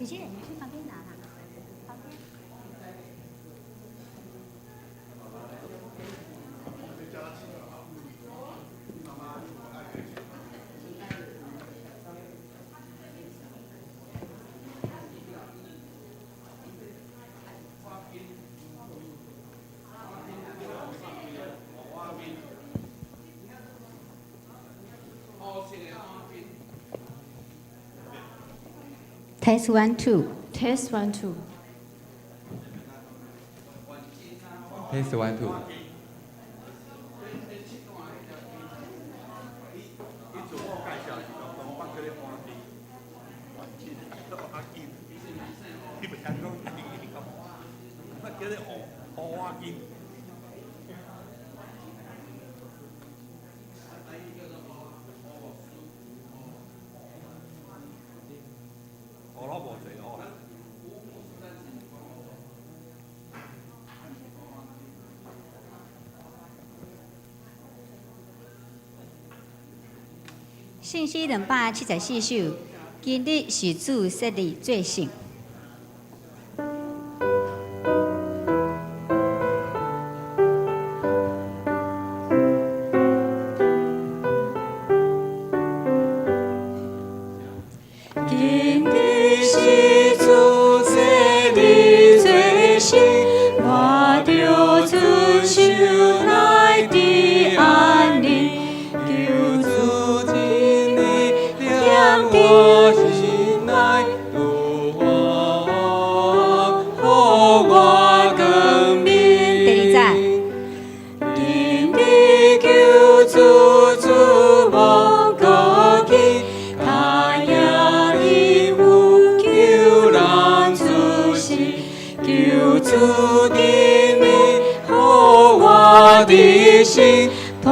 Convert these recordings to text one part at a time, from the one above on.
姐姐，你去旁邊拿啦。旁邊。Test one two. Test one two. Test one two。聖詩274首，今日是主設立做聖。今日是主設立做聖，我著遵守乃至安寧，求主真理踮佇我心內，拄我予我光明。第二節。今日求主祝福過去，他也義務求人出世，求主真理予我的心，脫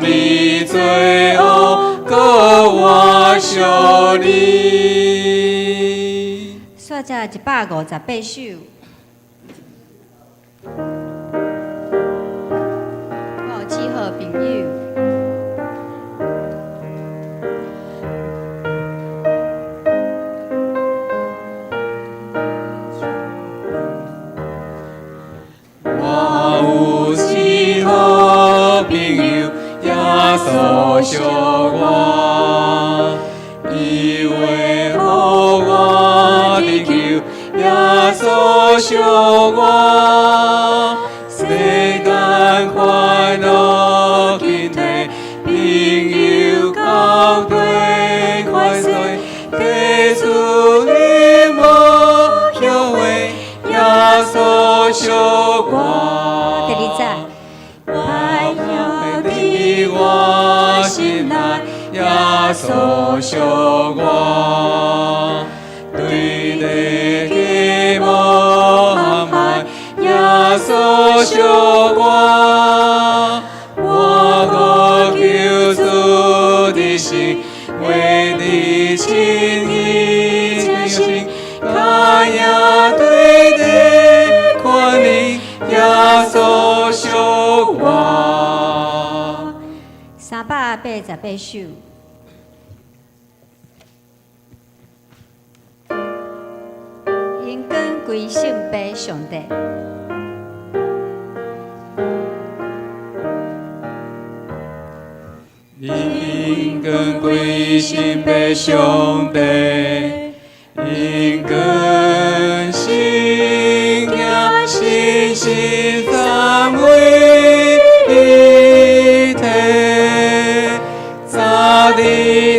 離罪惡，閣活屬你。煞者158首。我有至好朋友。我有至好朋友，耶穌惜我，伊話予我得救，耶穌惜我，世間煩惱緊提，朋友交綴快隨，地主伊無後悔，耶穌惜我。第二節。愛佇我心內，耶穌惜我，對你的無限愛，耶穌惜我，我呼求主的心，為你親意真心，他也對你寬憐，耶穌惜我。 388首。榮光歸聖父上帝。榮光歸聖父上帝，榮光聖子神聖三位一體，早佇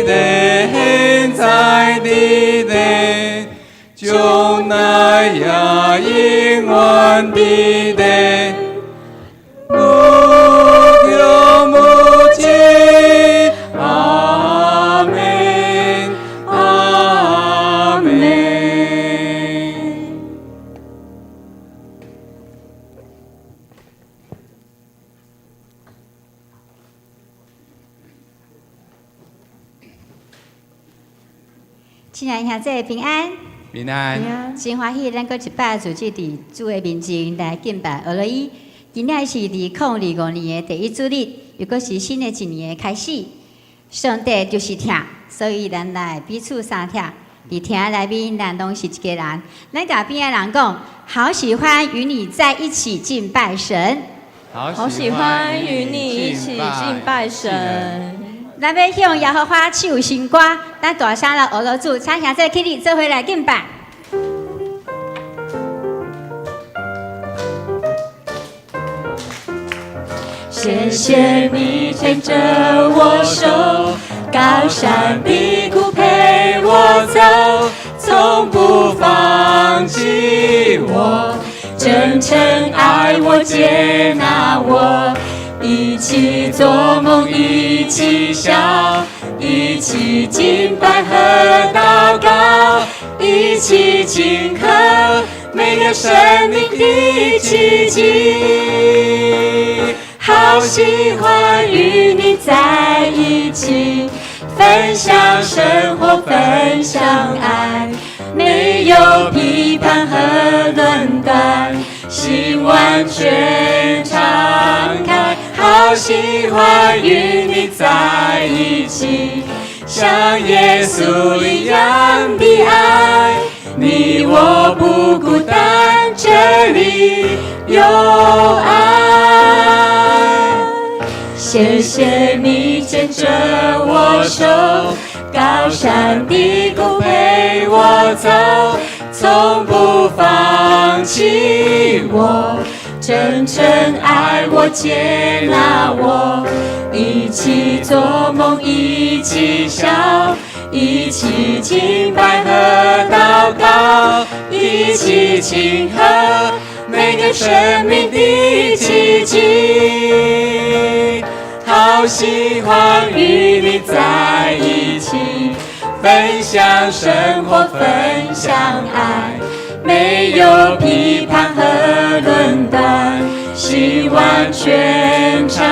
咧，現在佇咧，將來也永遠佇咧。無窮無盡，阿們，阿們。親愛兄弟平安，平安。真歡喜，咱閣一擺組織佇主的面前來敬拜阿羅伊。今仔是2025年的第一主日，又閣是新的一年的開始。上帝就是疼，所以咱來彼此相疼。佇廳內面，咱攏是一家人。咱共邊仔人講，好喜歡與你在一起敬拜神。好喜歡與你一起敬拜神。咱欲向耶和華唱新歌，咱大聲來學著主，請兄弟起立，做伙來敬拜。謝謝你牽著我手，高山低谷陪我走，從不放棄我，真誠愛我接納我，一起做夢，一起笑，一起敬拜和禱告，一起慶賀每個生命的奇蹟。好喜歡與你在一起，分享生活，分享愛，沒有批判和論斷，心完全敞開。好喜歡與你在一起，像耶穌一樣的愛，你我不孤單，這裡有愛。謝謝你牽著我手，高山低谷陪我走，從不放棄我，真誠愛我接納我，一起做夢，一起笑，一起敬拜和禱告，一起慶賀每個生命的奇蹟。好喜歡與你在一起，分享生活，分享愛，沒有批判和論斷，心完全敞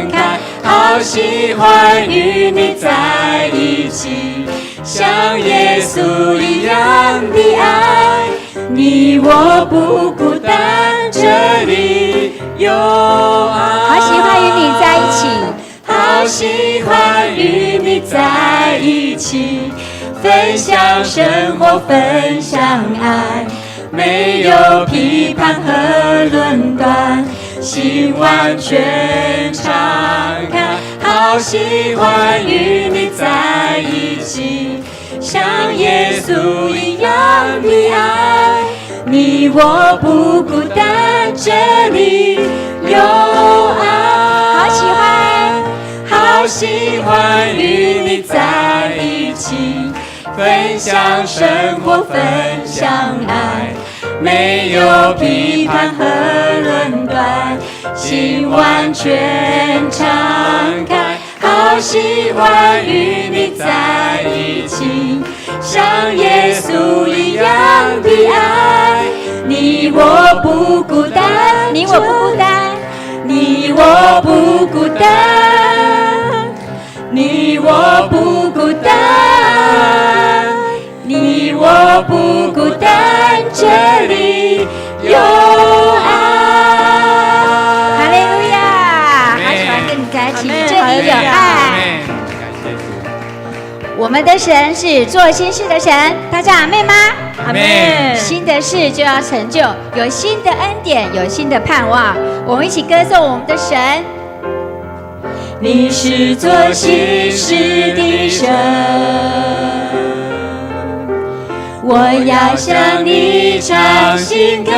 開。好喜歡與你在一起，像耶穌一樣的愛，你我不孤單，這裡有愛。好喜歡與你在一起，好喜歡與你在一起，分享生活，分享愛，沒有批判和論斷，心完全敞開。好喜歡與你在一起，像耶穌一樣的愛，你我不孤單，這裡有愛。好喜歡，好喜歡與你在一起，分享生活，分享愛，沒有批判和論斷，心完全敞開。好喜歡與你在一起，像耶穌一樣的愛，你我不孤單，你我不孤單，你我不孤單，你我不孤單，你我不孤單，這裡有愛。哈利路亞！好喜歡跟你在一起，這裡有愛。感謝主。我們的神是做新事的神，大家阿們嗎？阿們。新的事就要成就，有新的恩典，有新的盼望。我們一起歌頌我們的神。你是做新事的神，我要向你唱新歌，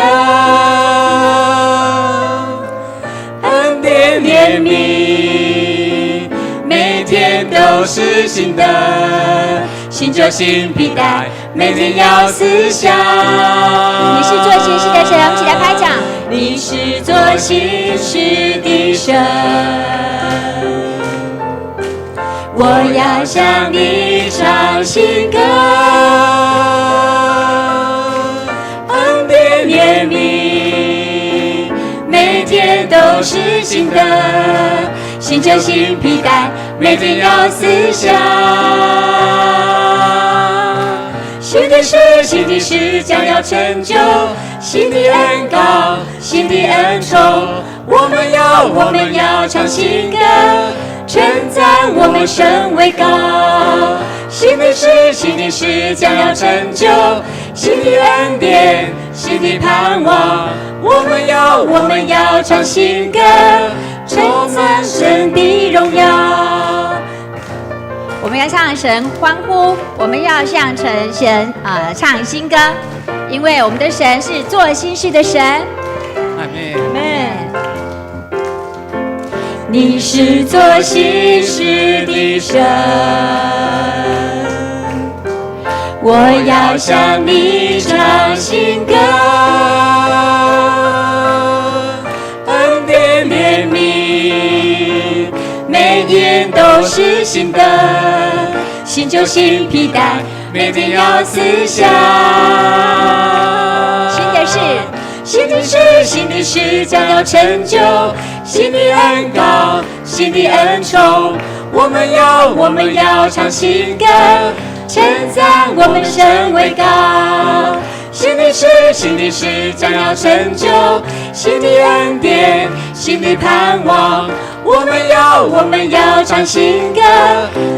恩典憐憫，每天都是新的，新酒新皮帶，每天要思想。你是做新事的神，我們一起來拍掌。你是做新事的神，我要向你唱新歌，恩典憐憫，每天都是新的，新酒新皮帶，每天要思想。新的事，新的事將要成就，新的恩膏，新的恩寵，我們要，我們要唱新歌，稱讚我們神為高。新的事，新的事將要成就，新的恩典，新的盼望。我們要，我們要唱新歌，充滿神的榮耀。我們要向神歡呼，我們要向神神啊唱新歌，因為我們的神是做新事的神。阿門。你是做新事的神，我要向你唱新歌，恩典憐憫，每天都是新的，新酒新皮帶，每天要賜下。新的事，新的事，新的事將要成就，新的恩膏，新的恩寵，我們要，我們要唱新歌，稱讚我們神為高。新的事，新的事將要成就，新的恩典，新的盼望，我們要，我們要唱新歌，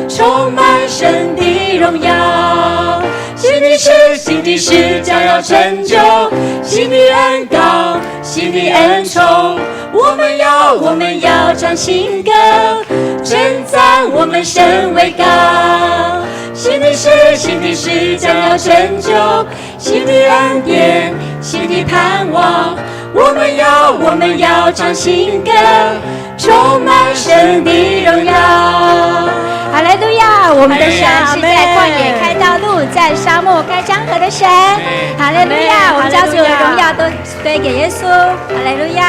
充滿神的榮耀。新的事，新的事將要成就，新的恩膏，新的恩寵，我們要，我們要唱新歌，稱讚我們神為高。新的事，新的事將要成就，新的恩典，新的盼望，我們要，我們要唱新歌，充滿神的榮耀。哈利路亞！我們的神是在曠野開道路，在沙漠開江河的神。哈利路亞！我們將所有的榮耀都歸給耶穌。哈利路亞！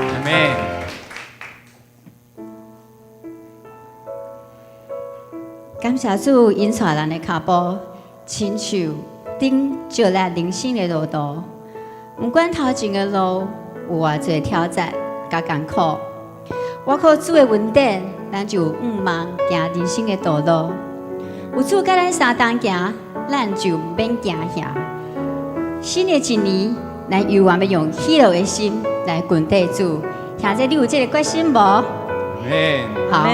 阿門。感謝主引帶咱的跤步，親像燈照咱人生的路途。不管頭前的路有偌濟挑戰佮艱苦，倚靠主的恩典，咱就有向望行人生的道路。有主佮咱相同行，咱就毋免驚嚇。新的一年，咱猶原欲用喜樂的心來跟綴主。兄弟，你有這個決心無？阿門。好，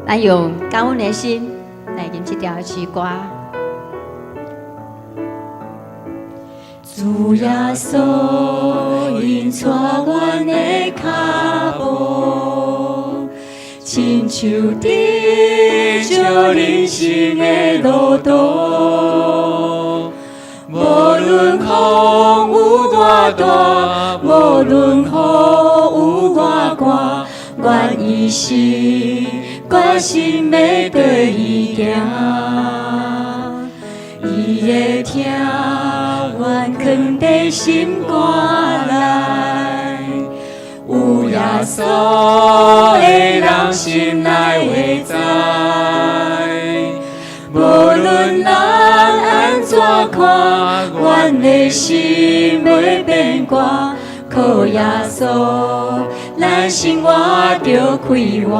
咱用感恩的心來吟這條詩歌。主耶穌引帶阮的跤步，親像燈照人生的路途。無論風有偌大，無論雨有偌寒，阮一心決心欲綴伊行。伊會聽阮囥佇心肝內，有耶穌的人心內會知。無論人按怎看，阮的心袂變卦，靠耶穌，咱生活著快活。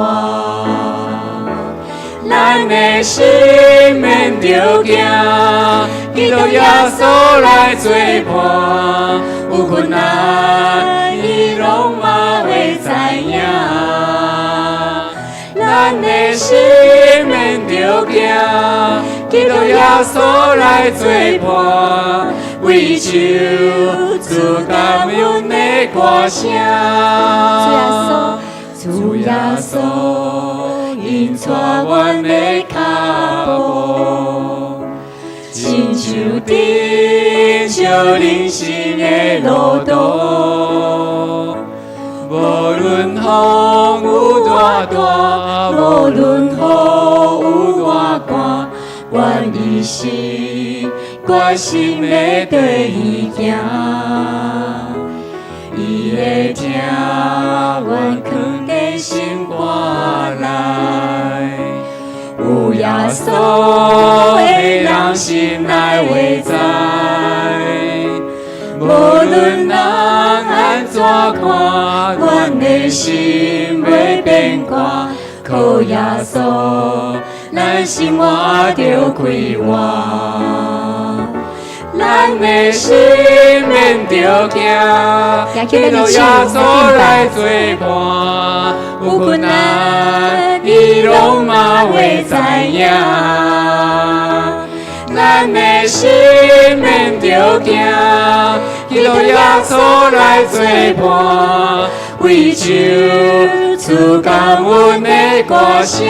咱的心免著驚，基督耶穌來做伴，有困難伊攏嘛會知影。咱的心免著驚，基督耶穌來做伴，為唱出感恩的歌聲。主耶穌，引帶阮的跤步，親像燈照人生的路途。無論風有偌大，無論雨有偌寒，阮一心決心欲綴伊行。伊會聽阮囥佇心肝內，有耶穌的人心內會知。無論人按怎看，阮的心袂變卦，靠耶穌，咱生活著快活。咱的心免著驚，基督耶穌來做伴，有困難伊攏嘛會知影。咱的心免著驚，基督耶穌來做伴，為唱出感恩的歌聲。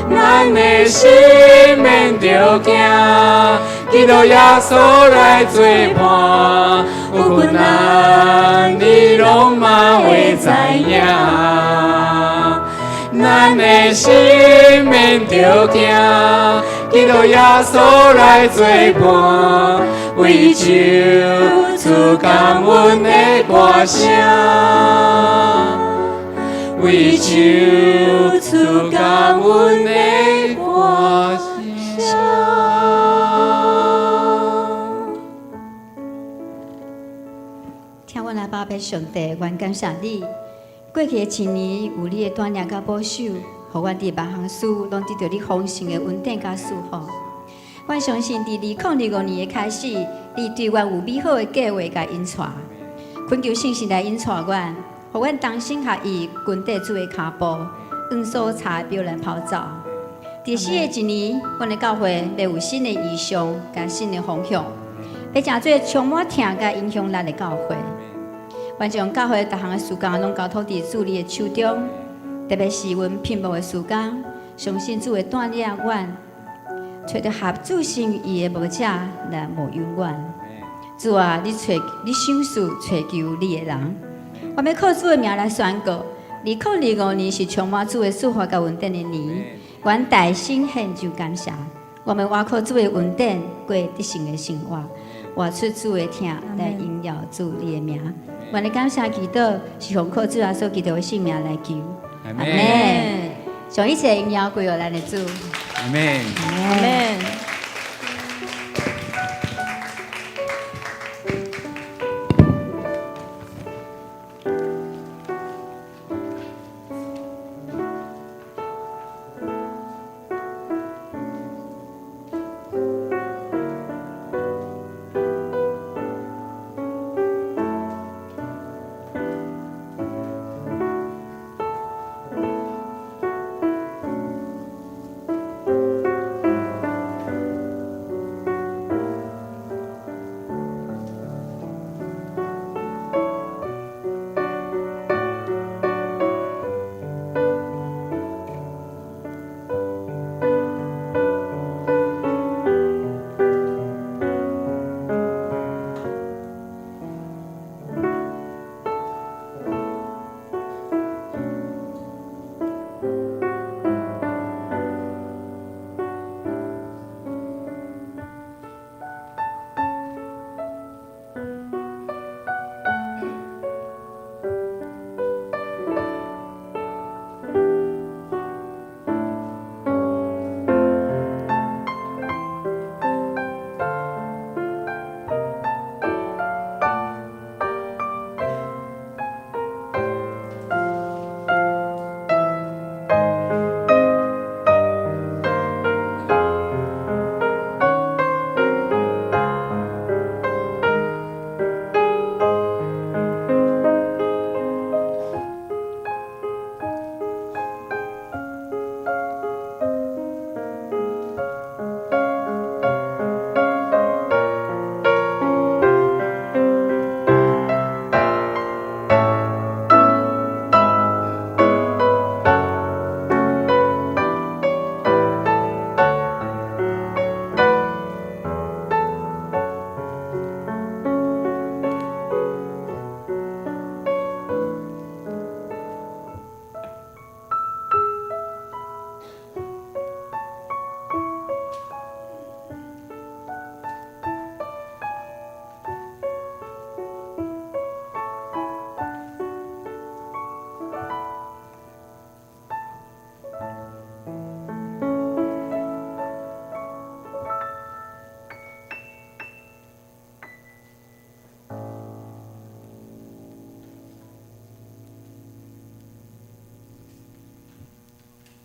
咱的心免著驚，基督耶穌來做伴，有困難你攏嘛會知影。咱的心免著驚，基督耶穌來做伴，為唱出感恩的歌聲，為唱出感恩的歌聲。疼阮阿爸父上帝，阮感謝你。過去的一年，有你的帶領佮保守，予阮佇萬項事攏得著你豐盛的恩典佮祝福。阮相信，佇2025年的開始，你對阮有美好的計劃佮引帶。懇求聖神來引帶阮，予阮同心合意，跟綴主的跤步，往所查標來跑走。佇新的一年，阮的教會欲有新的異象佮新的方向，欲成做充滿疼佮影響力的教會。阮將教會逐項的事工攏交託佇主你的手中，特別是阮聘牧的事工，相信主會帶領阮，揣著合主心意的牧者來牧養阮。主啊，你揣你賞賜揣求你的人，我欲靠主的名來宣告：2025年是充滿主的祝福佮恩典的年。阮大聲獻上感謝，我們倚靠主的恩典過得勝的生活，活出主的疼來榮耀主你的名。阮的感謝祈禱是奉靠主耶穌基督的聖名來求，阿門。將一切榮耀歸予咱的主，阿門。阿門。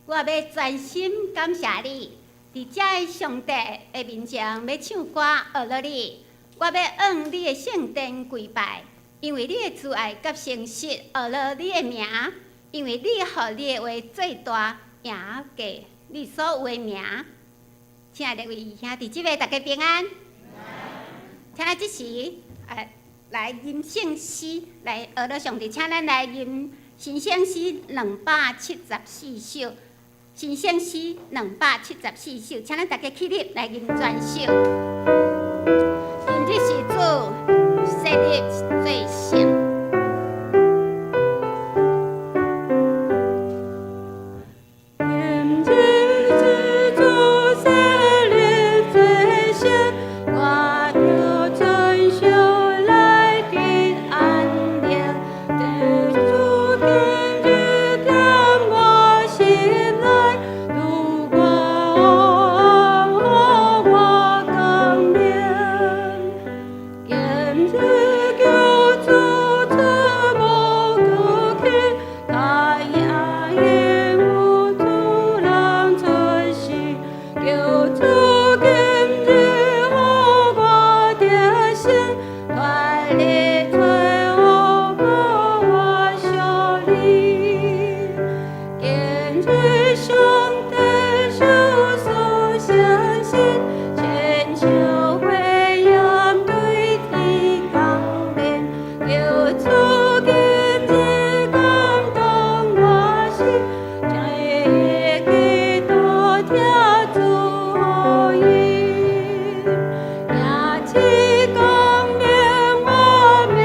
我欲專心感謝你，佇遮的上帝的面前欲唱歌學落你。我欲往你的聖殿跪拜，因為你的慈愛佮誠實學落你的名，因為你予你的話做大，贏過你所有的名。親愛的各位兄弟姊妹，大家平安。請咱這時，來吟聖詩來學樂上帝，請咱來吟新聖詩274首，新聖詩274首，請咱大家起立來吟全首。今日是主設立最聖。今日是主設立最聖，我著全心來得安寧。主今日踮我心內，拄我予我光明。今日求主賜無過去，他也應有主人出世。求主今日予我得勝，脫離罪惡，予我勝利。今日上帝賞賜聖神，親像火焰對天降臨。求主今日感動我心，將會記多聽主福音。迎起光明我命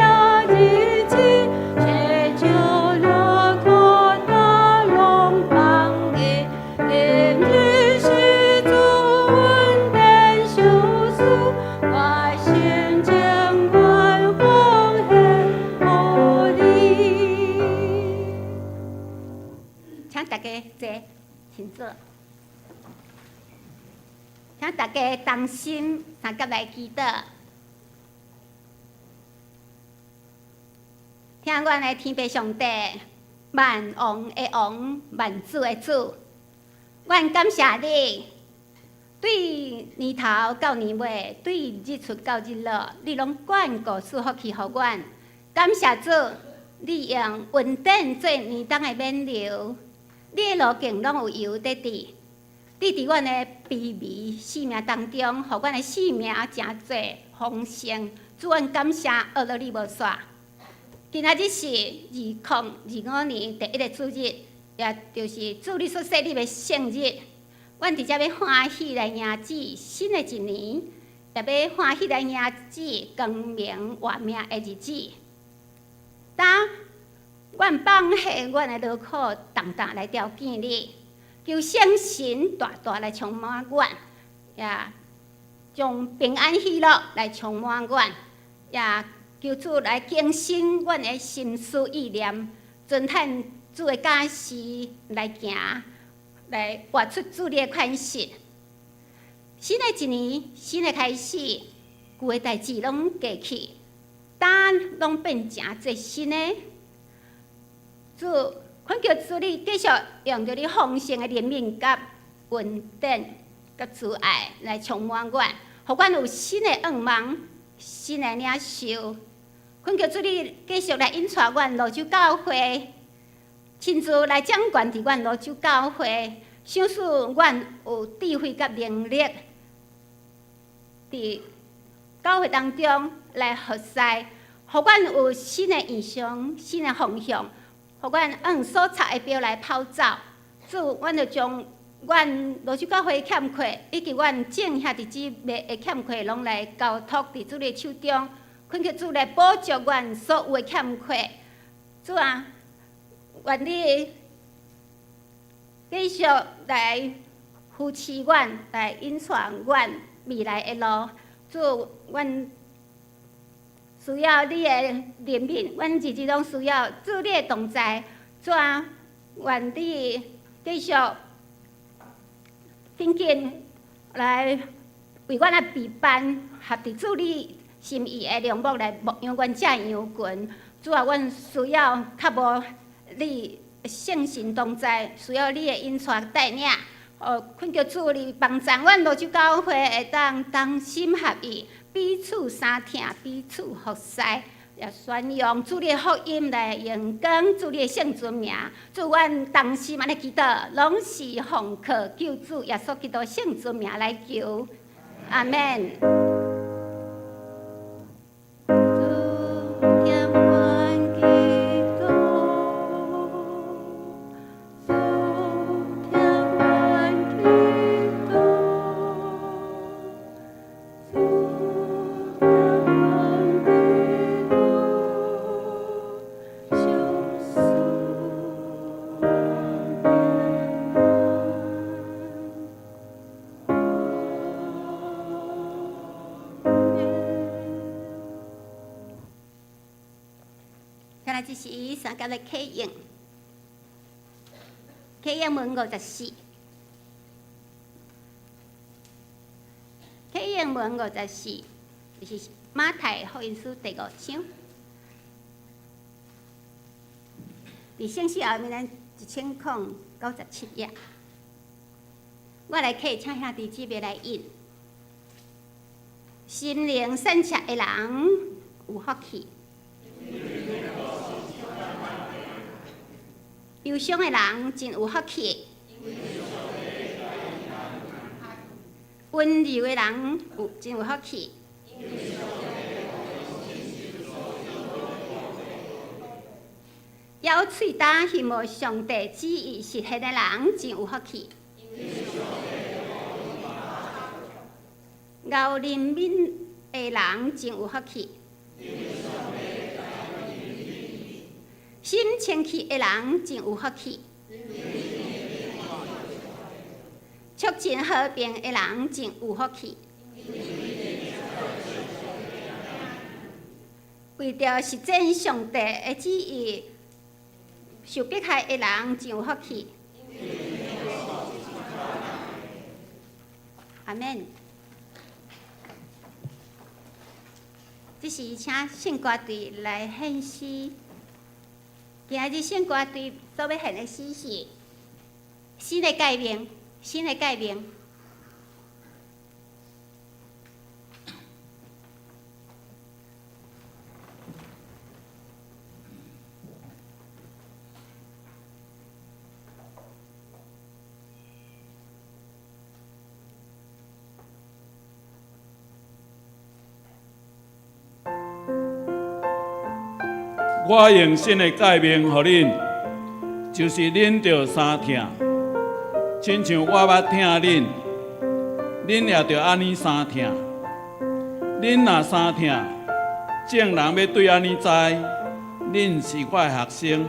日子，切就樂可大龍放義。今日是主恩典賞賜，我心情願奉獻予你。請大家坐，請坐。請大家同心相佮來祈禱。聽阮的天父上帝，萬王的王，萬主的主，阮感謝你，對年頭到年尾，對日出到日落，你攏眷顧賜福氣予阮。感謝主，你用恩典做年冬的勉勵，你的路徑攏有油佇滴。你佇阮的卑微生命當中，予阮的生命誠濟豐盛。主，阮感謝阿樂你無煞。今仔日是2025年第一个主日，也就是主你所設立的聖日。阮佇遮欲歡喜來迎接新的一年，也欲歡喜來迎接光明活命的日子。當阮放下阮的勞苦重擔來朝見你，求聖神大大來充滿阮，也將平安喜樂來充滿阮，也求主來更新阮的心思意念，遵趁主的教示來行，來活出主你的款式。新的一年，新的開始，舊的代誌攏過去，今攏變成做新的。主，懇求主你繼續用著你豐盛的憐憫佮恩典佮慈愛來充滿阮，予阮有新的願望、新的領受。懇求主你繼續來引帶阮蘆洲教會，親自來掌權佇阮蘆洲教會，賞賜阮有智慧佮能力，佇教會當中來服侍，予阮有新的異象、新的方向，予阮按所插的標來跑走。主，阮就將阮蘆洲教會欠缺，以及阮眾兄弟姊妹的欠缺，攏來交託佇主的手中。懇求主來補足阮所有的欠缺。主啊，願你繼續來扶持阮，來引帶阮未來的路。主，阮需要你的憐憫，阮日日攏需要主你的同在。主啊，願你繼續緊緊來為阮來備辦合佇主你心意的良牧來牧養阮這羊群。主啊，阮需要較無你聖神同在，需要你的引帶帶領。哦，懇求主你幫助阮蘆洲教會會當同心合意，彼此相疼，彼此服侍，也宣揚主你的福音來榮光主你的聖尊名。主，阮同心按呢祈禱，攏是奉靠救主耶穌基督聖尊名來求。阿門。主聽阮祈禱，主聽阮祈禱，主聽阮祈禱，相思平安。再來就是三甲的啟應，啟應文54，啟應文54，就是馬太福音書第五章，佇聖書後面咱1097頁。我來啟，請兄弟姊妹來印。心靈善赤的人有福氣，憂傷的人真有福氣，溫柔的人有真有福氣，咬喙焦希望上帝旨意實現的人真有福氣，𠢕憐憫的人真有福氣，心清氣的人真有福氣，促進和平的人真有福氣，為著實踐上帝的旨意受迫害的人真有福氣。阿們。這是請聖歌隊來獻詩。今仔日聖歌隊所欲獻的詩是新的誡命，新的誡命。我用新的誡命予恁，就是恁著相疼，親像我捌疼恁，恁也著按呢相疼。恁若相疼，眾人欲對按呢知，恁是我的學生。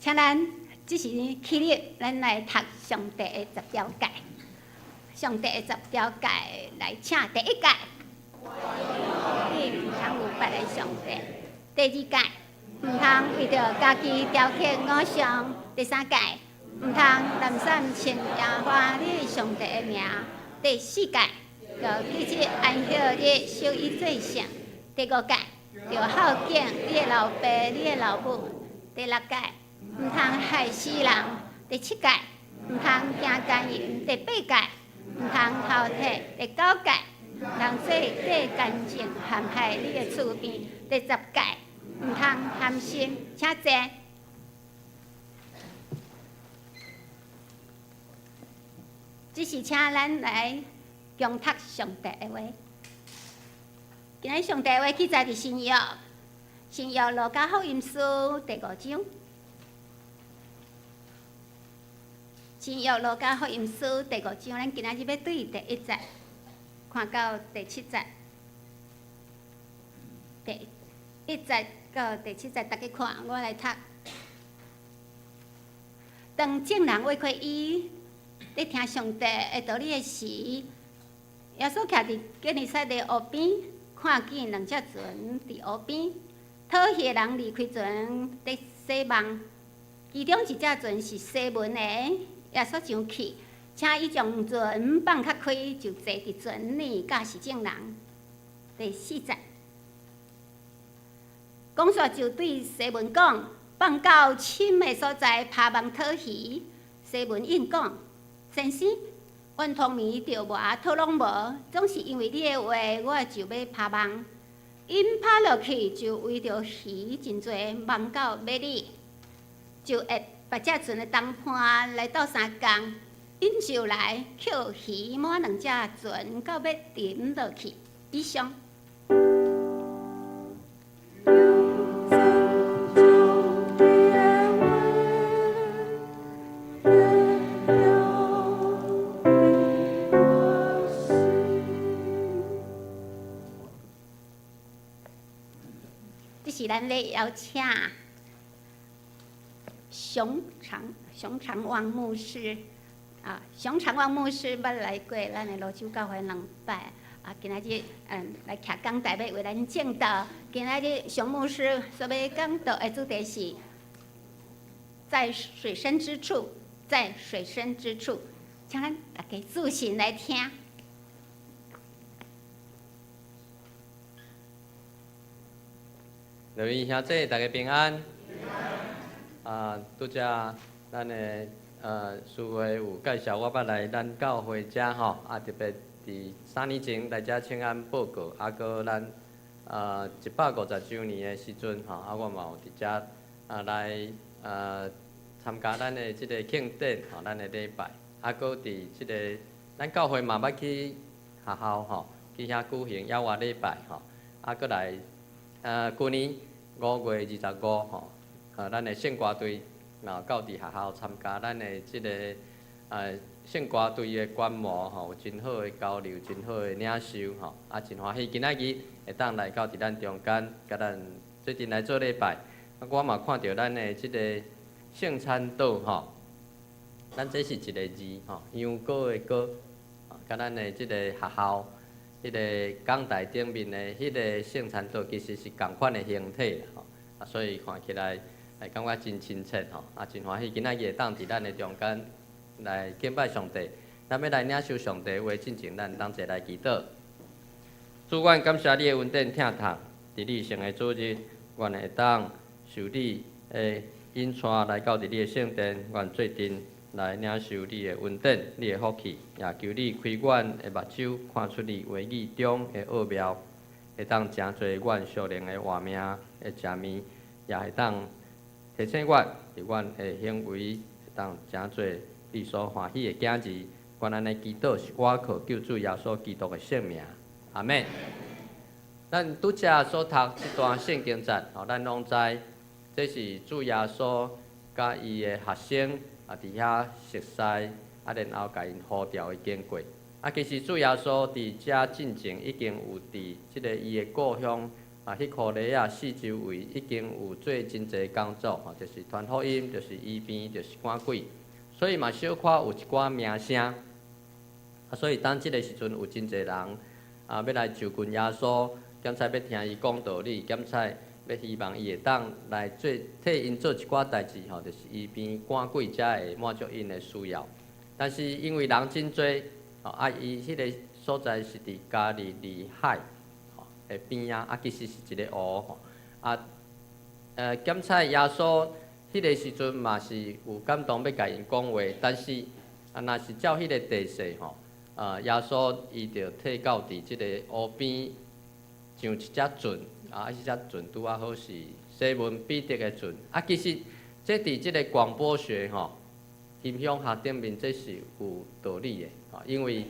請咱這時起立，咱來讀上帝的十條誡。上帝的十條誡來請第一誡，你毋通有別个上帝。第二誡，毋通為著家己雕刻偶像。第三誡，毋通濫散稱耶和華你上帝的名。第四誡，著記得安息日，守伊做聖。第五誡，著孝敬你的老爸、你的老母。第六誡，毋通害死人。第七誡，毋通行姦淫。第八誡，毋通偷提。第九誡，毋通做假見證陷害你的厝邊。第十誡，毋通貪心。請坐。這是請咱來共讀上帝的話。今日上帝的話記載佇新約，新約路加福音書第五章。新約路加福音書第五章，咱今仔日欲對第一節看到第七節。第一節到第七節，大家看，我來讀。當眾人圍圍伊咧聽上帝的道理的時，耶穌徛佇基尼撒勒湖邊，看見兩隻船佇湖邊，討魚的人離開船佇洗網。其中一隻船是西門的，耶穌上去，請伊將船放較開，就坐佇船裡教示眾人。第四節，講煞就對西門講：放到深的所在，拋網討魚。西門應講：先生，阮通暝著無討攏無，總是因為你的話，我就欲拋網。𪜶拋落去，就圍著魚真濟，網到尾裡，就約別隻船的同伴來鬥相共，𪜶就來抾魚滿兩隻船，到欲沉落去。以上。這是咱咧邀請熊長旺牧師啊，熊長旺牧師捌來過咱的蘆洲教會兩擺啊，今仔日來徛講台欲為咱證道。今仔日熊牧師所欲講道的主題是，在水深之處，在水深之處，請咱大家注心來聽。各位兄弟，大家平安。啊，拄才咱的司會有介紹，我捌來咱教會遮吼，啊特別佇三年前來遮請安報告，啊閣咱150週年的時陣吼，啊我嘛有佇遮啊來參加咱的這個慶典吼，咱的禮拜，啊閣佇這個咱教會嘛捌去學校吼，去遐舉行野外禮拜吼，啊閣來。舊年5月25吼，咱的聖歌隊嘛到佇學校參加咱的這個聖歌隊的觀摩吼，有真好的交流，真好的領受吼，啊真歡喜今仔日會當來到佇咱中間，佮咱做陣來做禮拜。啊，我嘛看著咱的這個聖餐桌吼，咱這是一個字吼，羊羔的羔，佮咱的這個學校。彼個講台頂面的彼個聖餐桌其實是仝款的形體啦吼，啊，所以看起來會感覺真親切吼，啊，真歡喜今仔日會當佇咱的中間來敬拜上帝。咱欲來領受上帝話進前，咱同齊來祈禱。主，阮感謝你的恩典疼痛，佇你聖的主日，阮會當受你的引帶來到佇你的聖殿，阮做陣來領受你的恩典、你的福氣，也求你開阮的目睭，看出你話語中的奧妙，會當成做阮屬靈的活命的食物，也會當提醒阮佇阮的行為，會當成做你所歡喜的囝兒。阮按呢祈禱是倚靠救主耶穌基督的聖名，阿們。咱拄才所讀這段聖經節，吼，咱攏知，這是主耶穌佮伊的學生。啊！佇遐熟似，啊，然後共𪜶呼召的經過。啊，其實主耶穌佇遮進前已經有佇這个伊的故鄉啊，彼箍犁仔四周圍已經有做真濟工作，吼，就是傳福音，就是醫病，就是趕鬼，所以嘛小可有一寡名聲。啊，所以當這个時陣有真濟人啊，欲來就近耶穌，檢採欲聽伊講道理，檢採欲希望伊會當來做替𪜶做一寡代誌，吼，就是醫病趕鬼才會滿足𪜶的需要。但是因為人真濟，吼，啊，伊彼个所在是佇加利利海的邊仔，啊，其實是一個湖吼，啊，檢採耶穌彼个時陣嘛是有感動欲共𪜶講話，但是啊，若是照彼個地勢吼，啊，耶穌伊就退到佇這个湖邊上一隻船，啊，彼隻船拄仔好是西門彼得的船，啊，其實這佇這個廣播學吼，音響學頂面這是有道理的，吼，因為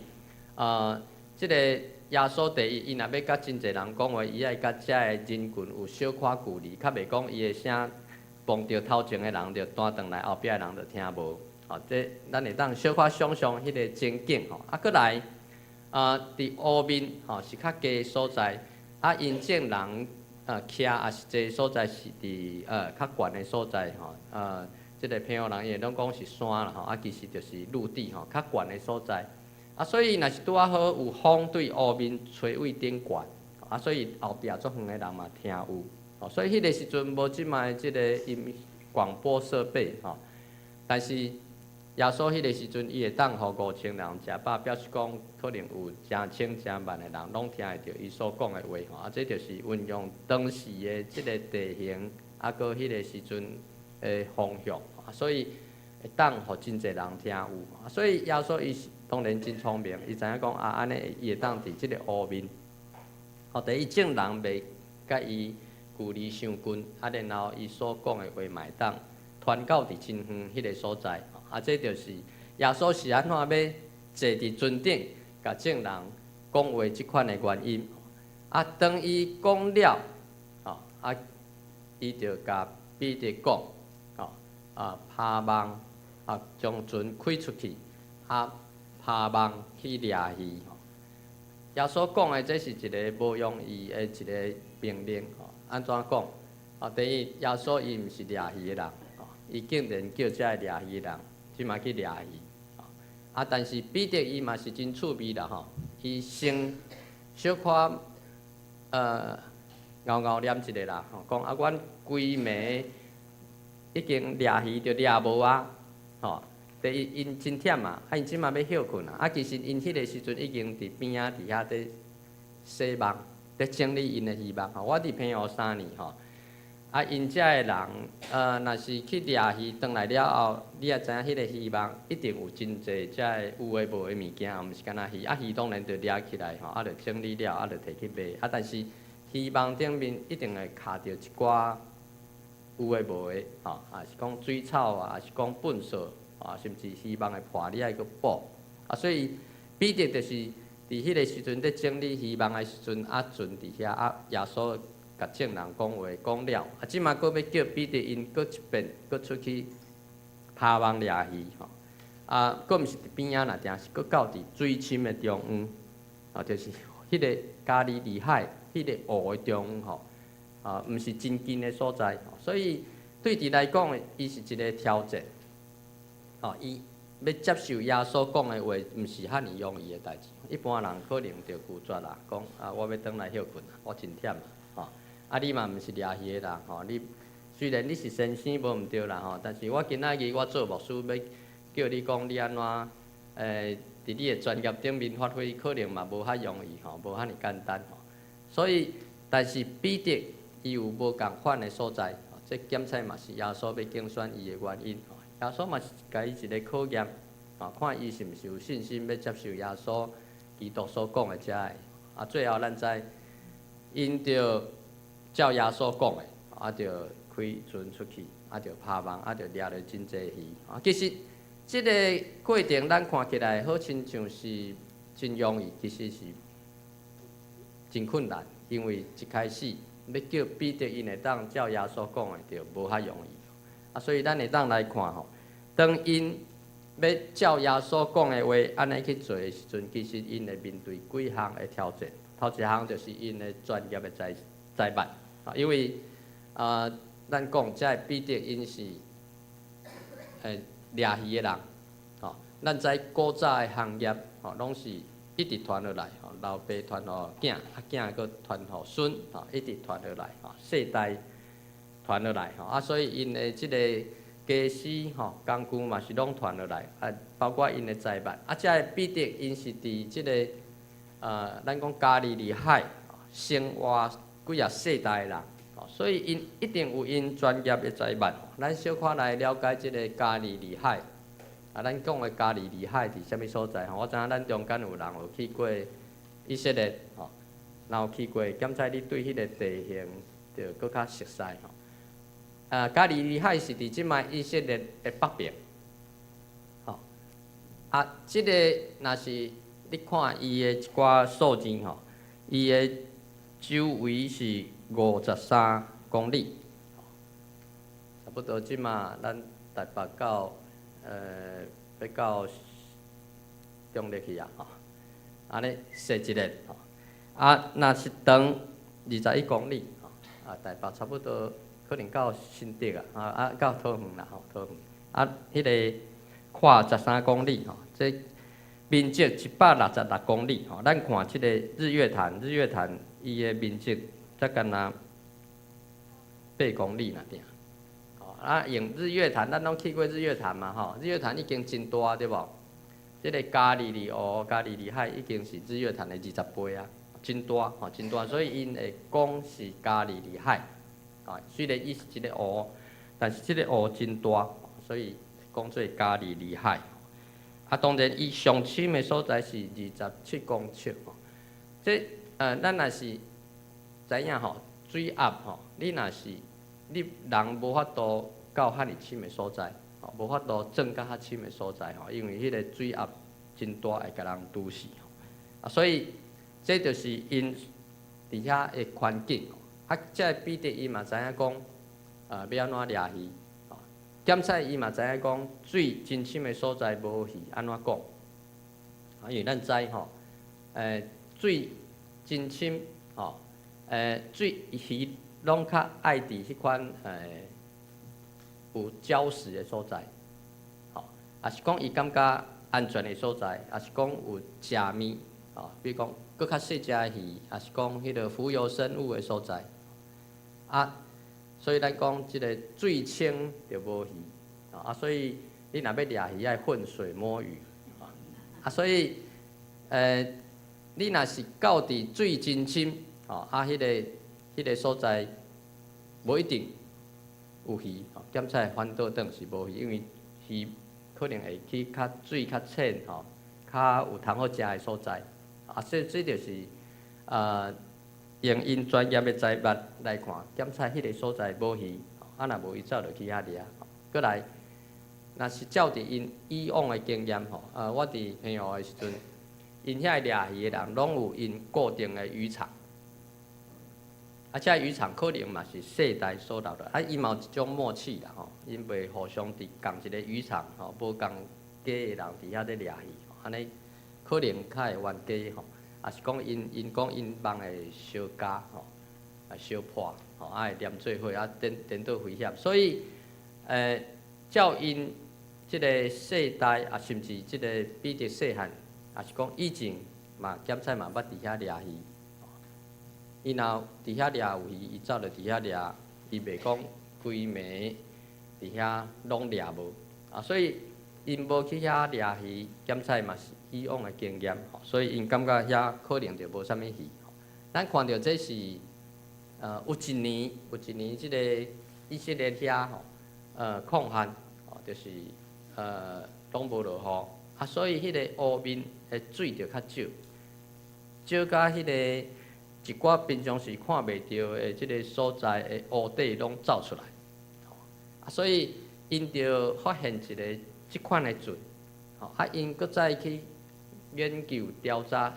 啊，這个耶穌第一，伊若欲佮真濟人講話，伊愛佮遮的人群有小可距離，較袂講伊的聲碰著頭前的人就彈轉來，後壁的人就聽無。吼，這咱會當小可想像彼个情景吼。啊，閣來啊，佇湖面吼是較低的所在，啊，𪜶眾人啊徛也是坐所在是佇較懸的所在吼，這个澎湖人伊會攏講是山啦吼，啊，其實就是陸地吼，較懸的所在。啊，所以若是拄仔好有風對湖面吹位頂懸，啊，所以後壁足遠的人嘛聽有，哦，所以彼个時陣無這擺這个音廣播設備吼，但是耶穌彼个時陣，伊會當予5000人食飽，表示講可能有成千成萬的人攏聽會著伊所講的話吼，啊，這就是運用當時的這个地形，啊，閣彼個時陣的風向，所以會當予真濟人聽有，所以耶穌伊是當然真聰明，伊知影講啊，按呢伊會當佇這个湖面，吼，第一眾人袂佮伊距離傷近，啊，然後伊所講的話嘛會當傳到佇真遠彼个所在，啊，這就是耶穌是按怎欲坐佇船頂，共眾人講話這款的原因。啊，當伊講了，吼，啊，伊就共彼得講，吼，啊，拋網，啊，將船開出去，啊，拋網去掠魚。耶穌講的這是一个無容易的一个命令，吼，按怎講？啊，第一，耶穌伊毋是掠魚的人，吼，伊竟然叫這个掠魚的人，這馬去掠魚，啊，但是彼得伊嘛是真趣味啦，吼，伊先小可𠢕𠢕念一下啦，吼，講啊，阮規暝已經掠魚就掠無啊，吼。第一，𪜶真忝啊，啊，𪜶這馬欲歇睏啊，啊，其實𪜶彼个時陣已經佇邊仔佇遐佇洗網，佇整理𪜶的漁網。吼，我佇澎湖3年吼，啊，𪜶遮的人，若是去掠魚，轉來了後，你也知影彼个漁網一定有真濟遮个有的無的物件，毋是干焦魚，啊，魚當然就掠起來吼，啊，就整理了，啊，就提去賣。啊，但是漁網頂面一定會卡著一寡有的無的，吼，啊是講水草啊，抑是講糞掃。啊，甚至漁網的破，你愛閣補。啊，所以彼得就是佇彼个時陣佇整理漁網的時陣，啊，船佇遐，啊，耶穌共眾人講話講了，啊，這馬閣欲叫彼得𪜶閣一遍，閣出去拋網掠魚，吼。啊，閣毋是佇邊仔爾定，是閣到佇水深的中央，啊，就是彼个加利利海彼个湖的中央，吼，啊，毋是真近的所在，所以對伊來講，伊是一个挑戰。吼，伊欲接受耶穌講的話，毋是遐爾容易的代誌。一般人可能就拒絕啦，講啊，我欲轉來歇睏啊，我真忝啊，吼。啊，你嘛毋是掠魚的人，吼，你雖然你是先生無毋對啦，吼，但是我今仔日我做牧師，欲叫你講你按怎，佇你的專業頂面發揮，可能嘛無遐容易，吼，無遐爾簡單，吼。所以，但是彼得伊有無仝款的所在，這檢採嘛是耶穌欲揀選伊的原因。耶穌嘛是共伊一个考驗，啊，看伊是毋是有信心欲接受耶穌基督所講的遮个。啊，最後咱知，𪜶就照耶穌講的，啊，就開船出去，啊，就拋網，啊，就掠著真濟魚。啊，其實這个過程咱看起來好親像是真容易，其實是真困難，因為一開始欲叫彼得𪜶會當照耶穌講的，就無遐容易。啊，所以咱會當來看吼，當𪜶欲照耶穌講的話按呢去做的時陣，其實𪜶會面對幾項的挑戰。頭一項就是𪜶的專業的才財物，啊，因為啊，咱講這个彼得𪜶是掠魚的人，吼，咱知古早的行業，吼，攏是一直傳落來，吼，老爸傳予囝，啊囝閣傳予孫，吼，一直傳落來，吼，世代傳落來，吼，啊，所以𪜶的這个家私，吼，工具嘛是攏傳落來，啊，包括𪜶的財物，啊，這个彼得𪜶是佇這个，咱講加利利海生活幾若世代的人，所以𪜶一定有𪜶專業的財物。咱小可來了解這个加利利海，啊，咱講的加利利海佇啥物所在？吼，我知影咱中間有人有去過以色列，吼，若有去過，檢採你對彼个地形就閣較熟悉吼。啊，加利利海是佇這擺以色列的北邊，吼。啊，這个若是你看伊的一寡數字吼，伊的周圍是53公里，差不多這馬咱台北到欲到中壢去啊，吼，按呢踅一下，吼，啊，若是長21公里，吼，啊，台北差不多可能到新竹啊，啊啊到桃園啦，吼，桃園，啊，彼个寬13公里，吼，這面積166公里，吼，咱看這个日月潭，日月潭伊的面積才干焦8公里爾爾，吼，啊，用日月潭，咱攏去過日月潭嘛，吼，日月潭已經真大對無？這个加利利湖、加利利海已經是日月潭的20倍啊，真大，吼，真大，所以𪜶會講是加利利海，啊，雖然伊是一个湖，但是這个湖真大，所以講做加利利海。啊，當然伊上深的所在是27公尺，吼，這咱若是知影吼，水壓吼，你若是你人無法度到遐爾深的所在，吼，無法度鑽到較深的所在吼，因為彼个水壓真大，會共人揬死。啊，所以這就是𪜶佇遐的環境。啊，這个彼得伊嘛知影講，欲按怎掠魚。檢採伊嘛知影講，水真深的所在無魚，按怎講？啊，因為咱知吼，水真深吼，水魚攏較愛佇彼款有礁石的所在，吼，抑是講伊感覺安全的所在，抑是講有食物，吼，比如講閣較細隻的魚，抑是講彼个浮游生物的所在，啊。所以咱講這个水清就無魚，啊，所以你若欲掠魚，愛混水摸魚，啊，所以，你若是到佇水真深，吼，啊，彼个所在無一定有魚，吼，檢採反倒轉是無魚，因為魚可能會去較水較淺，吼，較有通好食的所在，啊，所以這就是，用𪜶專業的財物來看，檢採彼个所在無魚，啊，若無伊走落去遐掠。閣來，若是照佇𪜶以往的經驗吼，我佇澎湖的時陣，𪜶遐掠魚的人攏有𪜶固定的漁場，啊，這漁場可能嘛是世代所留的，啊，伊嘛有一種默契啦吼，𪜶袂互相佇仝一个漁場吼，無仝家的人佇遐咧掠魚，按呢可能較會冤家吼。抑是講𪜶講𪜶網會相咬吼，啊相破吼，啊會黏做伙啊，顛顛倒危險。所以，照𪜶這个世代啊，甚至這个彼得細漢，抑是講以前嘛，檢採嘛捌佇遐掠魚。伊若佇遐掠有魚，伊走落佇遐掠，伊袂講規暝佇遐攏掠無。啊，所以𪜶無去遐掠魚，檢採嘛是以往的經驗，所以𪜶感覺遐可能就無啥物魚。咱看著這是，有一年這個以色列遐吼，曠旱，吼，就是攏無落雨，啊，所以彼个湖面的水就較少，少甲彼個一寡平常時看袂著的這个所在的湖底攏走出來，啊，所以𪜶就發現一个這款的船，吼，啊，𪜶閣再去研究調查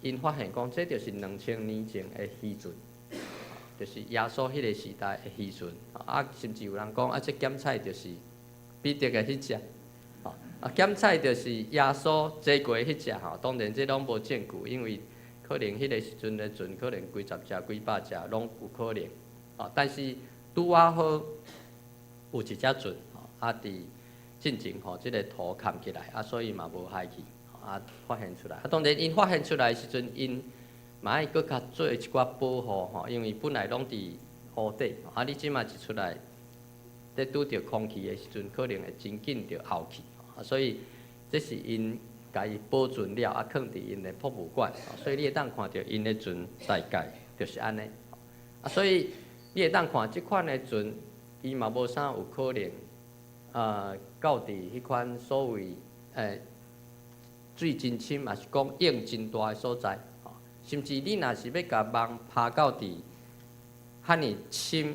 ，𪜶發現講這就是2000年前的漁船，就是耶穌彼个時代的漁船，啊，甚至有人講啊，這檢採就是彼得的彼隻，啊，檢採就是耶穌坐過彼隻吼，當然這攏無證據，因為可能彼个時陣的船可能幾十隻、幾百隻攏有可能。哦，但是拄仔好有一隻船，啊，佇進前吼，這个塗崁起來，啊，所以嘛無害去，啊，發現出來。啊，當然𪜶發現出來的時陣，𪜶嘛愛閣較做一寡保護吼，因為本來攏佇湖底，啊，你這馬一出來，咧拄著空氣的時陣，可能會真緊就漚去，啊，所以這是𪜶共伊保存了，啊，囥佇𪜶的博物館，所以你會當看著𪜶的船大概就是按呢，啊，所以你會當看這款的船，伊嘛無啥有可能，到佇彼款所謂水真深，抑是講湧真大的所在，甚至你若是欲共網拋到佇遐爾深，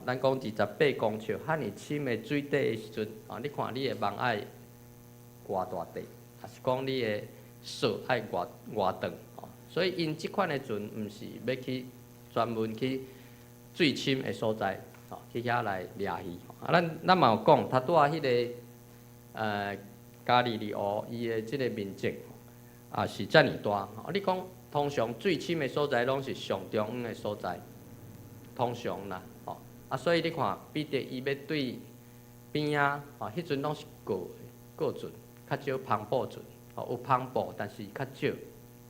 咱講28公尺，遐爾深的水底的時陣，你看你的網愛偌大塊，抑是講你的索愛偌偌長，所以𪜶這款的船毋是欲去專門去水深的所在，去遐來掠魚。啊，咱嘛有講，頭拄仔彼个加利利湖，伊的這个面積也是遮爾大。你講通常水深的所在，攏是上中央的所在，通常啦，吼。啊，所以你看彼得伊欲對邊仔，吼，彼陣攏是過船，較少帆布船，吼，有帆布，但是較少，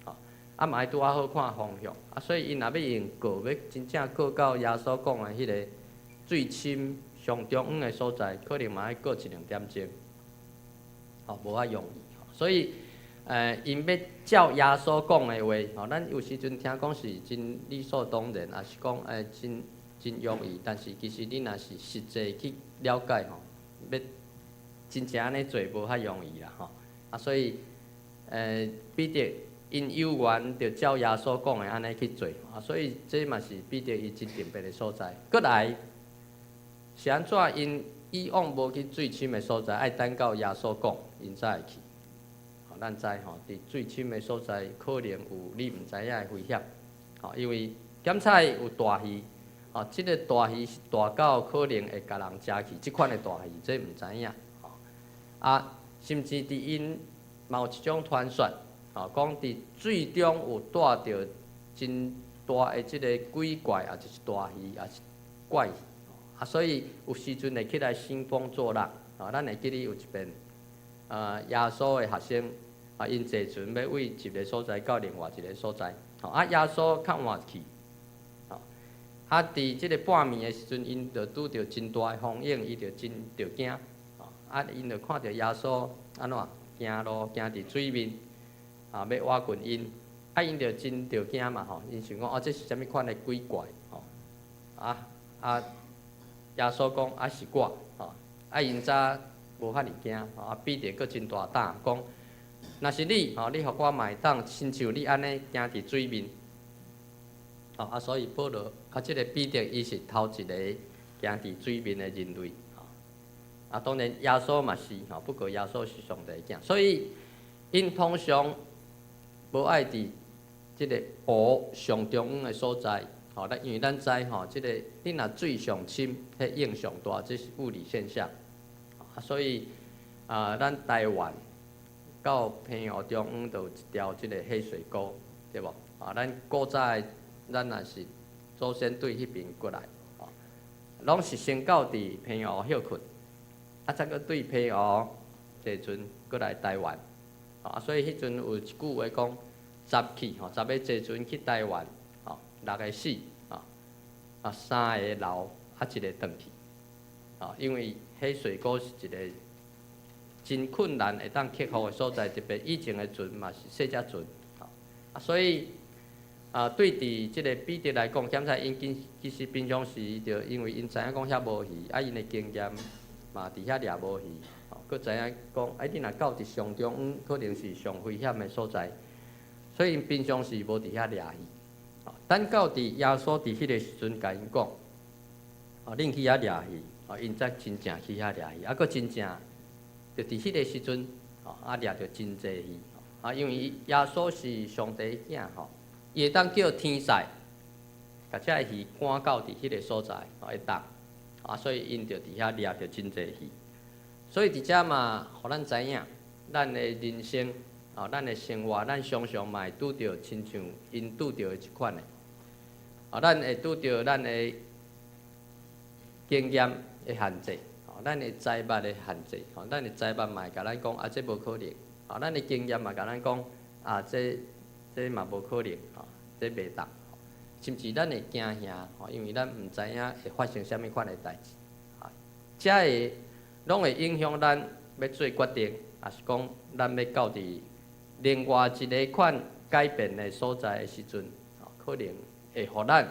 吼。啊，嘛愛拄仔好看方向，啊，所以𪜶若欲用過，欲真正過到耶穌講的彼个水深上中央的所在，可能嘛愛過一兩點鐘，吼，無遐容易。所以，𪜶欲照耶穌講的話，吼，咱有時陣聽講是真理所當然，抑是講真真容易，但是其實你若是實際去了解吼，欲真正按呢做無遐容易啦，吼。啊，所以，彼得𪜶有緣就照耶穌講的按呢去做，啊，所以這嘛是彼得伊真特別的所在。閣來是按怎？𪜶以往無去水深的所在，愛等到耶穌講，𪜶才會去。吼，咱知吼，佇水深的所在可能有你毋知影的危險，吼，因為檢查有大魚，吼，這个大魚是大到可能會共人食去，這款的大魚，這毋知影，吼。啊，甚至佇𪜶嘛有一種傳說，吼，講佇水中有帶著真大的這个鬼怪，抑就是大魚，抑是怪魚，啊，所以有時陣會起來興風作浪，啊，咱會記得有一遍，耶穌的學生，啊，𪜶坐船欲對一个所在到另外一个所在，吼，啊，耶穌較晚去，吼，啊，佇這个半暝的時陣，𪜶就拄著真大的風湧，伊就真著驚，啊，𪜶就看著耶穌按怎行路行佇水面，啊，欲倚近𪜶，啊，𪜶就真著驚嘛吼，𪜶想講哦，這是啥物款的鬼怪，吼，啊啊，耶穌講啊是我，吼，啊，𪜶才無遐爾驚，吼，啊，彼得閣真大膽講，若是你，吼，你予我嘛會當親像你按呢行佇水面，吼，啊，所以保羅啊，這个彼得伊是頭一個行佇水面的人類，吼，啊，當然耶穌嘛是，吼，不過耶穌是上帝的囝，所以𪜶通常無愛佇這个湖上中央的所在，吼，咱因為咱知吼，這个你若水上深，彼湧上大，這是物理現象，啊，所以啊，咱台灣到澎湖中央就有一條這个黑水溝，對無？啊，咱古早的咱若是祖先對彼邊過來，吼，攏是先到佇澎湖歇睏，啊，才閣對澎湖坐船過來台灣，啊，所以彼陣有一句話講，十去吼，十个坐船去台灣，吼，六个死，啊，三个留，啊，一个轉去，啊，因為黑水溝是一个真困難會當克服的所在，特別以前的船嘛是細隻船，啊，所以啊，對佇這个彼得來講，檢查𪜶其實平常時就因為𪜶知影講遐無魚，啊，𪜶的經驗嘛佇遐掠無魚，吼，閣知影講，啊，你若到佇上中央，可能是上危險的所在，所以𪜶平常時無佇遐掠魚。等到佇耶穌佇彼个時陣，共𪜶講，哦，恁去遐掠魚，哦，𪜶才真正去遐掠魚，啊，閣真正就佇彼个時陣，哦，啊，掠著真濟魚，啊，因為耶穌是上帝的囝吼，伊會當叫天使，共這个魚趕到佇彼个所在，哦，會當，啊，所以𪜶就佇遐掠著真濟魚。所以佇遮嘛，予咱知影，咱的人生哦，咱的生活，咱常常嘛會拄著親像𪜶拄著的這款的。哦，咱會拄著咱的經驗的限制，哦，咱的知捌的限制，哦，咱的知捌嘛會共咱講啊，這無可能，哦，咱的經驗嘛共咱講啊，這嘛無可能，哦，這袂當，甚至咱會驚嚇，吼，因為咱毋知影會發生啥物款的代誌，啊，這會攏會影響咱欲做決定，抑是講咱欲到佇另外一个款改變的所在的時陣，可能會予咱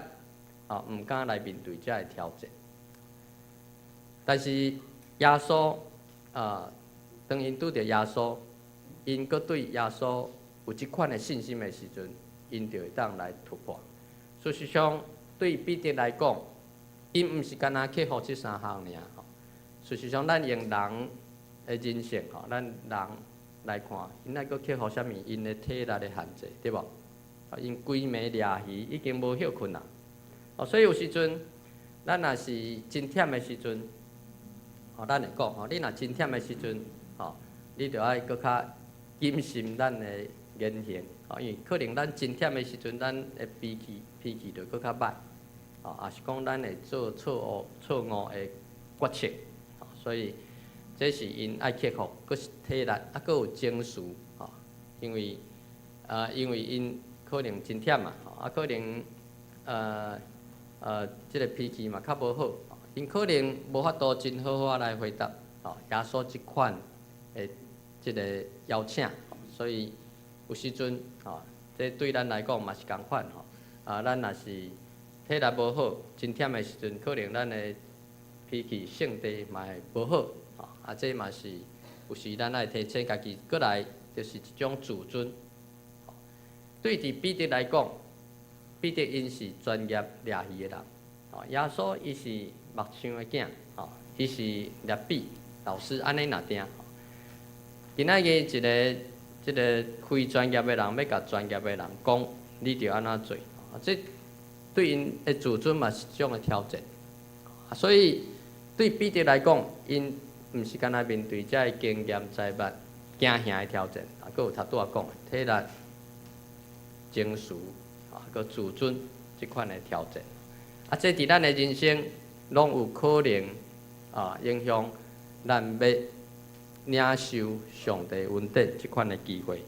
啊毋敢來面對這个挑戰。但是耶穌啊，當𪜶拄著耶穌，𪜶閣對耶穌有這款的信心的時陣，𪜶就會當來突破。事實上，對彼得來講，𪜶毋是干焦克服這三項爾吼。事實上，咱用人的人性吼，咱人來看，𪜶愛閣克服啥物？𪜶的體力的限制，對無？啊，𪜶規暝掠魚已經無歇睏啦。哦，所以有時陣，咱若是真忝的時陣，吼，咱會講吼，你若真忝的時陣，吼，你著愛閣較謹慎咱的言行，吼，因為可能咱真忝的時陣，咱的脾氣就閣較歹，吼，抑是講咱會做錯誤的決策，所以這是𪜶愛克服，閣是體力，啊，閣有情緒，吼，因為𪜶可能真忝嘛，啊，可能這个脾氣嘛較無好，𪜶可能無法度真好好來回答，吼，耶穌這款的這个邀請，所以有時陣，吼，這對咱來講嘛是仝款吼，啊，咱若是體力無好，真忝的時陣，可能咱的脾氣性地嘛會無好，吼，啊，這嘛是有時咱愛提醒家己，閣來就是一種自尊。對佇彼得來講，彼得𪜶是專業掠魚的人，吼，耶穌伊是木匠的囝，吼，伊是拉比老師，按呢若定。今仔日一个這个非專業的人欲共專業的人講，你著按怎做，這對𪜶的自尊嘛是一種的挑戰。所以對彼得來講，𪜶毋是干焦面對這个經驗、知捌、驚嚇的挑戰，啊，閣有頭拄仔講的體力、情緒，啊，閣自尊這款的挑戰。啊，這佇咱的人生攏有可能啊影響咱欲領受上帝恩典這款的機會。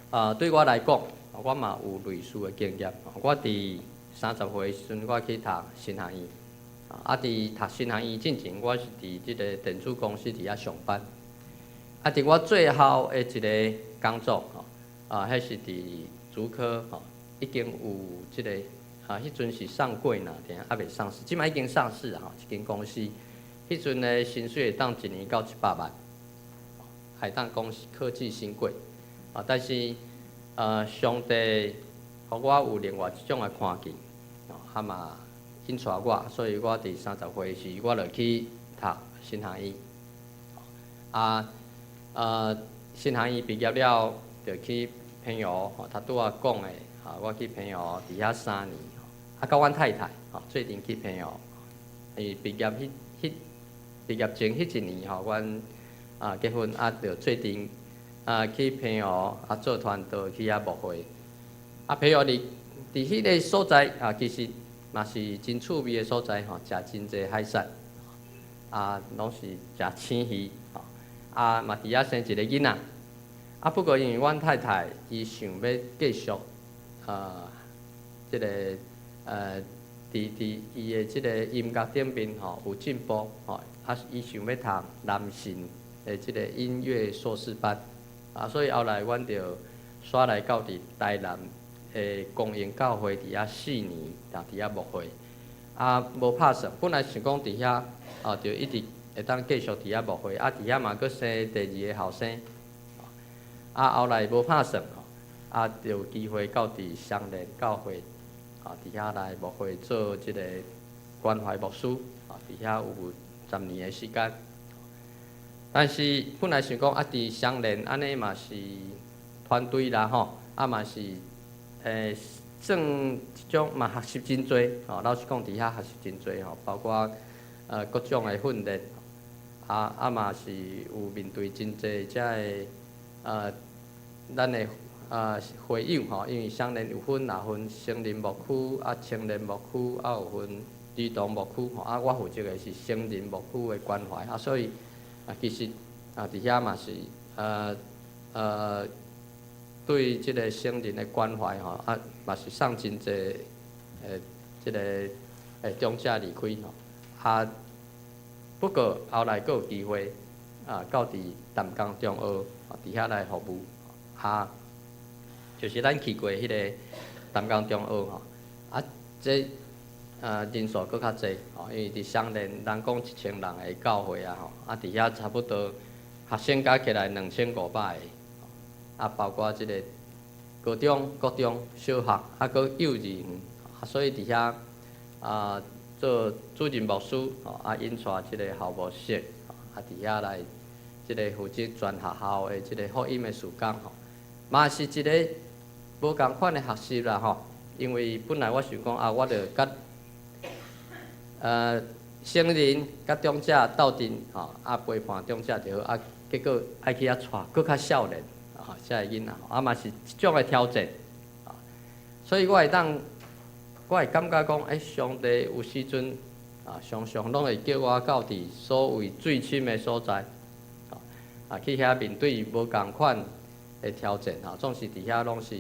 啊，對我來講，我嘛有類似的經驗。我佇30歲的時陣，我去讀神學院。啊，佇讀神學院進前，我是佇這个電子公司佇遐上班。啊，佇我最後的一个工作，吼，啊，彼是佇竹科，吼，已經有這个啊，彼陣是上櫃爾，猶未上市，這擺已經上市啊，吼，一間公司，彼陣的薪水會當一年到100萬，會當講是科技新貴。啊，但是，上帝予我有另外一種的看見，啊嘛引帶我，所以我佇30歲時，我就去讀神學院。啊，神學院畢業了，就去澎湖，吼，頭拄仔講的，啊，我去澎湖佇遐3年，啊，佮阮太太，吼，做陣去澎湖，伊畢業彼彼畢業前彼一年，吼，阮啊結婚啊，就做陣啊去澎湖啊做傳道去遐牧會，啊，澎湖佇彼个所在啊，其實嘛是真趣味的所在吼，食真濟海產，啊，攏是食青魚，吼，啊，嘛佇遐生一个囡仔，啊，不過因為阮太太伊想欲繼續，這个佇伊的這个音樂頂面吼有進步吼，啊，伊想欲讀南信的這个音樂碩士班，啊，所以後來阮就徙來到佇台南的光榮教會佇遐4年，佇遐牧會，啊，無拍算，本來想講佇遐，啊，就一直會當繼續佇遐牧會，啊，佇遐嘛閣生第二個後生，啊，後來無拍算，啊，就有機會到佇雙連教會，啊，佇遐來牧會做這个關懷牧師，啊，佇遐有10年的時間。但是本來想講啊，佇雙連按呢嘛是團隊啦吼，啊嘛是算一種嘛學習真濟，吼，老實講佇遐學習真濟吼，包括各種的訓練，啊啊嘛是有面對真濟遮个咱的會友吼，因為雙連有分，若分成人牧區啊、青年牧區，啊有分兒童牧區吼，啊我負責的是成人牧區的關懷啊，所以啊其實啊佇遐嘛是對這个成人的關懷吼，啊嘛是送真濟這个長者離開吼，啊不過後來閣有機會啊到佇淡江中學佇遐來服務，啊就是咱去過彼个淡江中學吼，啊這人數閣較濟吼，因為佇雙連人講1000人的教會啊吼，啊佇遐差不多學生加起來2500個，啊包括這个高中、國中、小學，啊閣幼稚園，啊所以佇遐啊做主任牧師吼，啊引帶這个校牧室，啊佇遐來這個負責全學校的這個福音的事工吼，嘛是一個無仝款的學習啦吼，因為本來我想講啊，我著佮成人佮長者鬥陣吼，啊陪伴長者就好，啊結果愛去遐帶閣較少年，吼，遮个囡仔，啊嘛是一種的挑戰，啊，所以我會當，我會感覺講，欸，上帝有時陣啊，常常攏會叫我到佇所謂水深的所在，啊去遐面對無仝款的挑戰，吼，總是佇遐攏是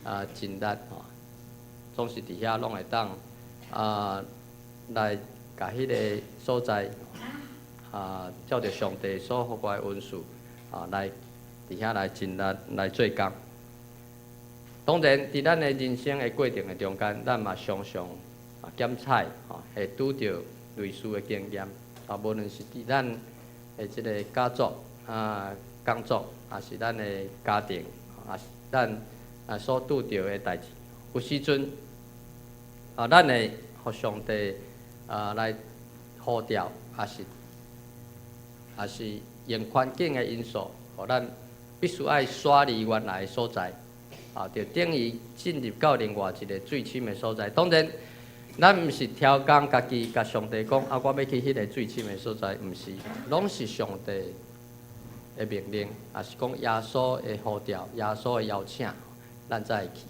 啊盡力吼，總是佇遐攏會當啊來共彼个所在啊，照著上帝所予我的恩賜啊，來佇遐來盡力來做工。當然，佇咱的人生的過程的中間，咱嘛常常啊檢採吼，會拄著類似的經驗啊，無論是佇咱的這个家族啊、工作，抑是咱的家庭，抑是咱啊所拄著的代誌，有時陣啊，咱會予上帝啊來呼召，抑是用環境的因素，予咱必須愛徙離原來的所在，啊，就等於進入到另外一个水深的所在。當然，咱毋是挑工家己共上帝講啊，我欲去彼个水深的所在，毋是，攏是上帝的命令，抑是講耶穌的呼召、耶穌的邀請，咱才會去。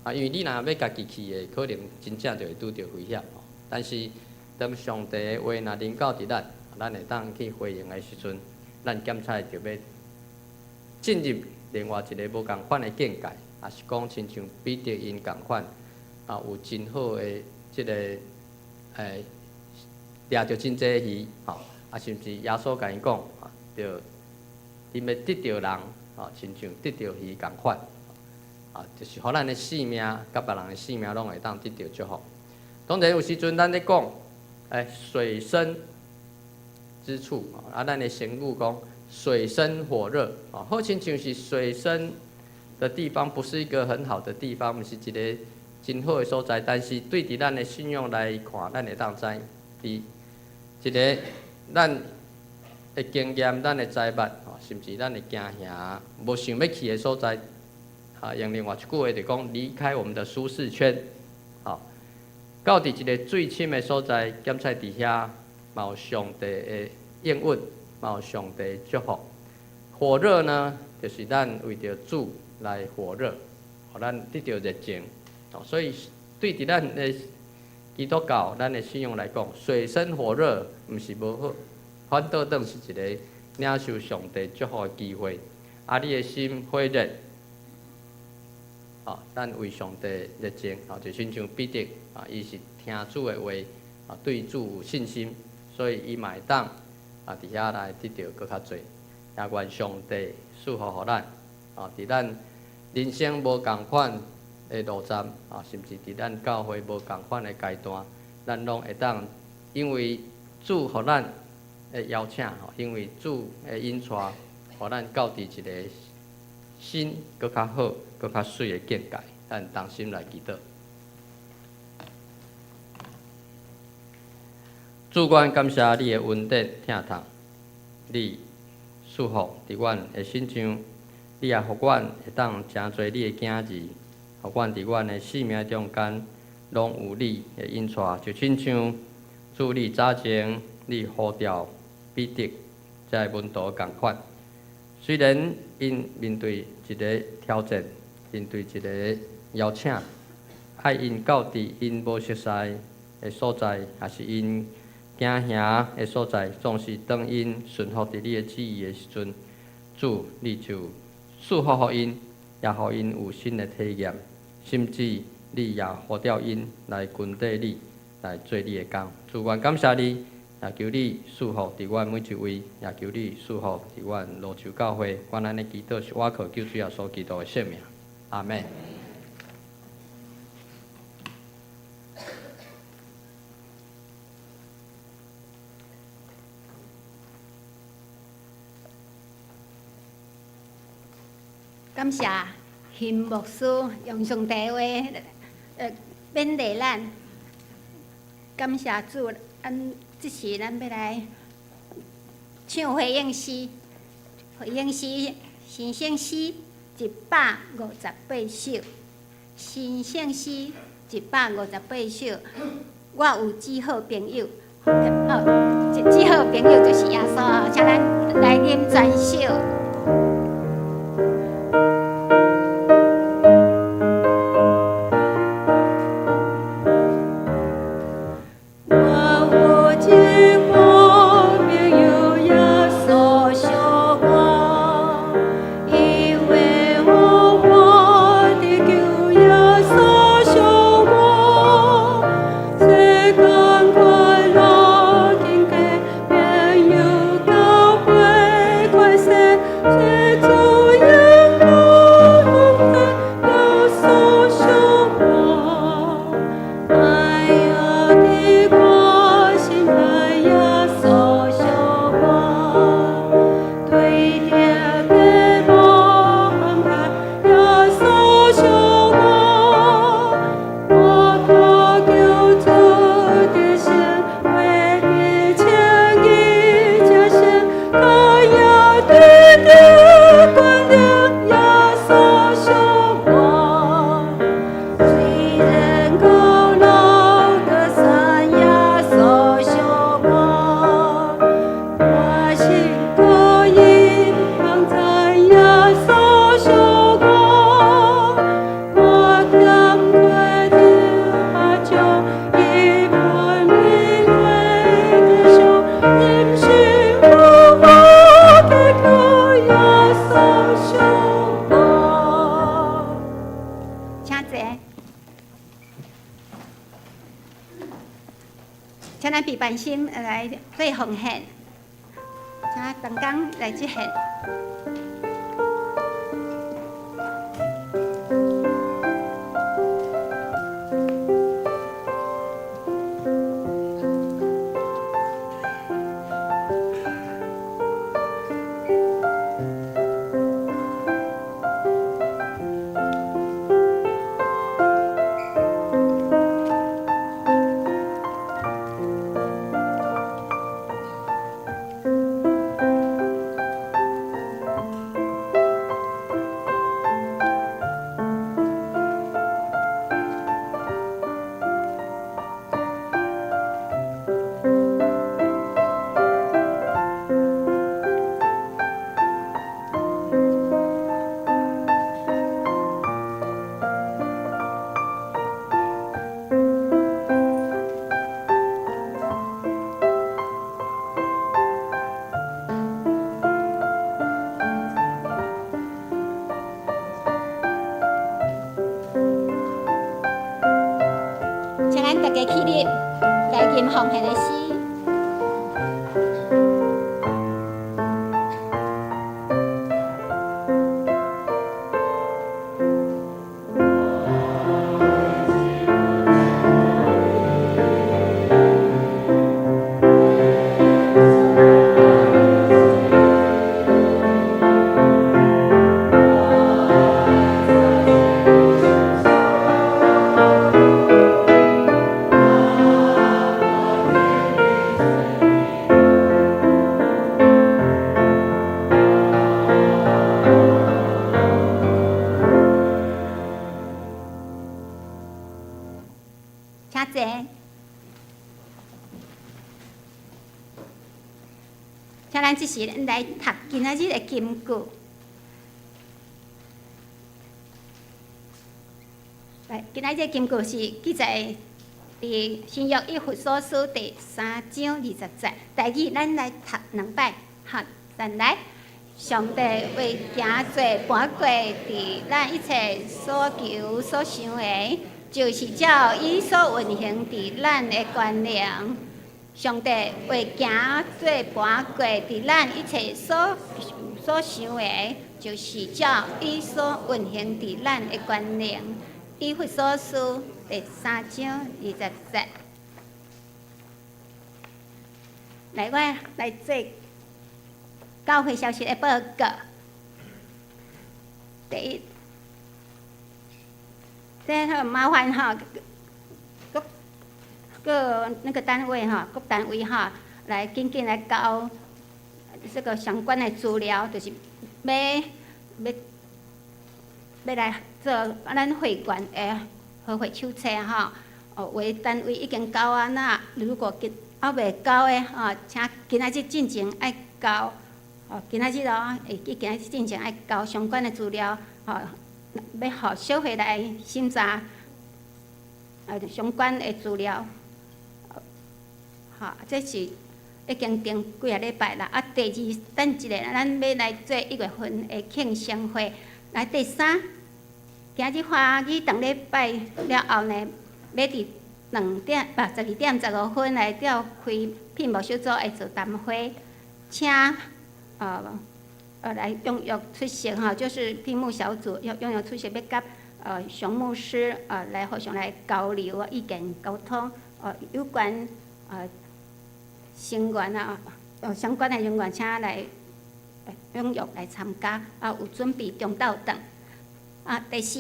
啊，因為你若欲家己去的，可能真正就會拄著危險。但是當上帝的話若臨到佇咱，咱會當去回應的時陣，咱檢採著欲進入另外一个無仝款的境界，抑是講親像彼得𪜶仝款，啊，有真好的這个掠著真濟魚，吼，啊，甚至耶穌共𪜶講，啊，著恁欲得著人，吼，親像得著魚仝款，啊，就是予咱的性命，佮別人的性命攏會當得著祝福。當然有時陣咱咧講，水深之處，啊，咱的成語講水深火熱，啊，好親像是水深的地方，不是一個很好的地方，毋是一个真好的所在。但是對佇咱的信仰來看，咱會當知，佇一个咱的經驗、咱的知捌，甚至咱的驚嚇，無想欲去的所在，啊，用另外一句話就講，離開我們的舒適圈，吼，到佇一个水深的所在，檢採佇遐嘛有上帝的應允，嘛有上帝的祝福。火熱呢，就是咱為著主來火熱，予咱得著熱情。所以對佇咱的基督教、咱的信仰來講，水深火熱毋是無好，反倒當是一个領受上帝祝福的機會。啊，你的心火熱，啊，咱為上帝熱情，啊，就親像彼得啊，伊是聽主的話，啊，對主有信心，所以伊嘛會當啊，佇遐來得著閣較濟。也願上帝賜福予咱，啊，佇咱人生無仝款的路站，啊，甚至佇咱教會無仝款的階段，咱攏會當因為主予咱的邀請，吼，因為主的引帶，予咱到佇一個新、閣較好、閣較媠的境界。咱同心來祈禱。主，阮感謝你的恩典疼痛，你賜福佇阮的身上，你也予阮會當成做你的囝兒，予阮佇阮的生命中間攏有你的引帶，就親像主你早前你呼召彼得這个門徒仝款，雖然𪜶面對一个挑戰，面對一个邀請，愛𪜶到佇𪜶無熟似的所在，抑是𪜶驚嚇的所在，總是當𪜶順服佇你的旨意的時陣，主你就賜福予𪜶，也予𪜶有新的體驗，甚至你也呼召𪜶來跟綴你，來做你的工。主，阮感謝你，也求你賜福佇阮每一位，也求你賜福佇阮蘆洲教會。阮按呢祈禱是倚靠救主耶穌基督的聖名。阿們。感謝邢牧師用上帝話勉勵咱。感謝主，咱這時咱欲來唱回應詩，回應詩新聖詩158首，新聖詩158首。我有至好朋友，哦，至好朋友就是耶穌，請咱來念全首。請咱備班心來做奉獻，請同工來接獻。請咱大家起立，來吟奉獻的詩。請坐。請咱這時來讀今仔日的金句。來，今仔日的金句是記載佇新約以弗所書第三章二十節。台語咱來讀兩擺，好，咱來。上帝會行做盤過佇咱一切所求所想的，就是照伊所運行佇咱的權能。上帝會行做盤過佇咱一切所所想的，就是照伊所運行佇咱的權能。以弗所書第三章二十節。來，我來做教會消息的報告。第一，這很麻煩哈，各各那個單位哈，各單位哈，來緊緊來交這個相關的資料，就是欲欲欲來做咱會員的和會手冊哈。哦，有的單位已經交啊，那如果今猶未交的吼，請今仔日進前愛交。哦，今仔日哦，會記今仔日進前愛交相關的資料，吼，欲予小會來審查，相關的資料。好，這是已經定幾個禮拜啦。啊，第二，等一下，咱欲來做一月份的慶生會。來，第三，今日華語堂禮拜了後呢，欲佇兩點，不，12點15分來召開聘牧小組的座談會，請來踴躍出席哈，就是聘牧小組要踴躍出席，欲佮熊牧師來互相來交流意見溝通，有關成員啊，相關的人員請來踴躍來參加，啊，有準備中晝頓。啊，第四，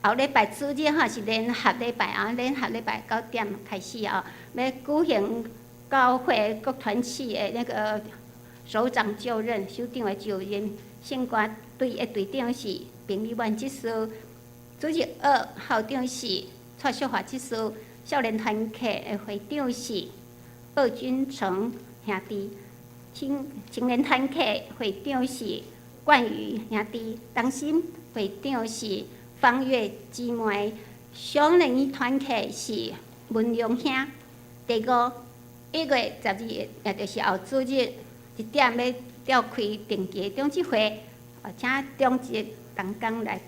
後禮拜主日哈是聯合禮拜啊，聯合禮拜9點開始啊，欲舉行教會各團契的那個首長就任，首長的就任，聖歌隊的隊長是彭美婉執事，主日二校長是蔡淑華執事，少年團契的會長是鄂君成兄弟，青青年團契會長是冠宇兄弟，同心會長是方月姊妹，少年團契是文良兄。第五，1月12日，也就是後主日1點欲召開定期的長執會，請長執同工來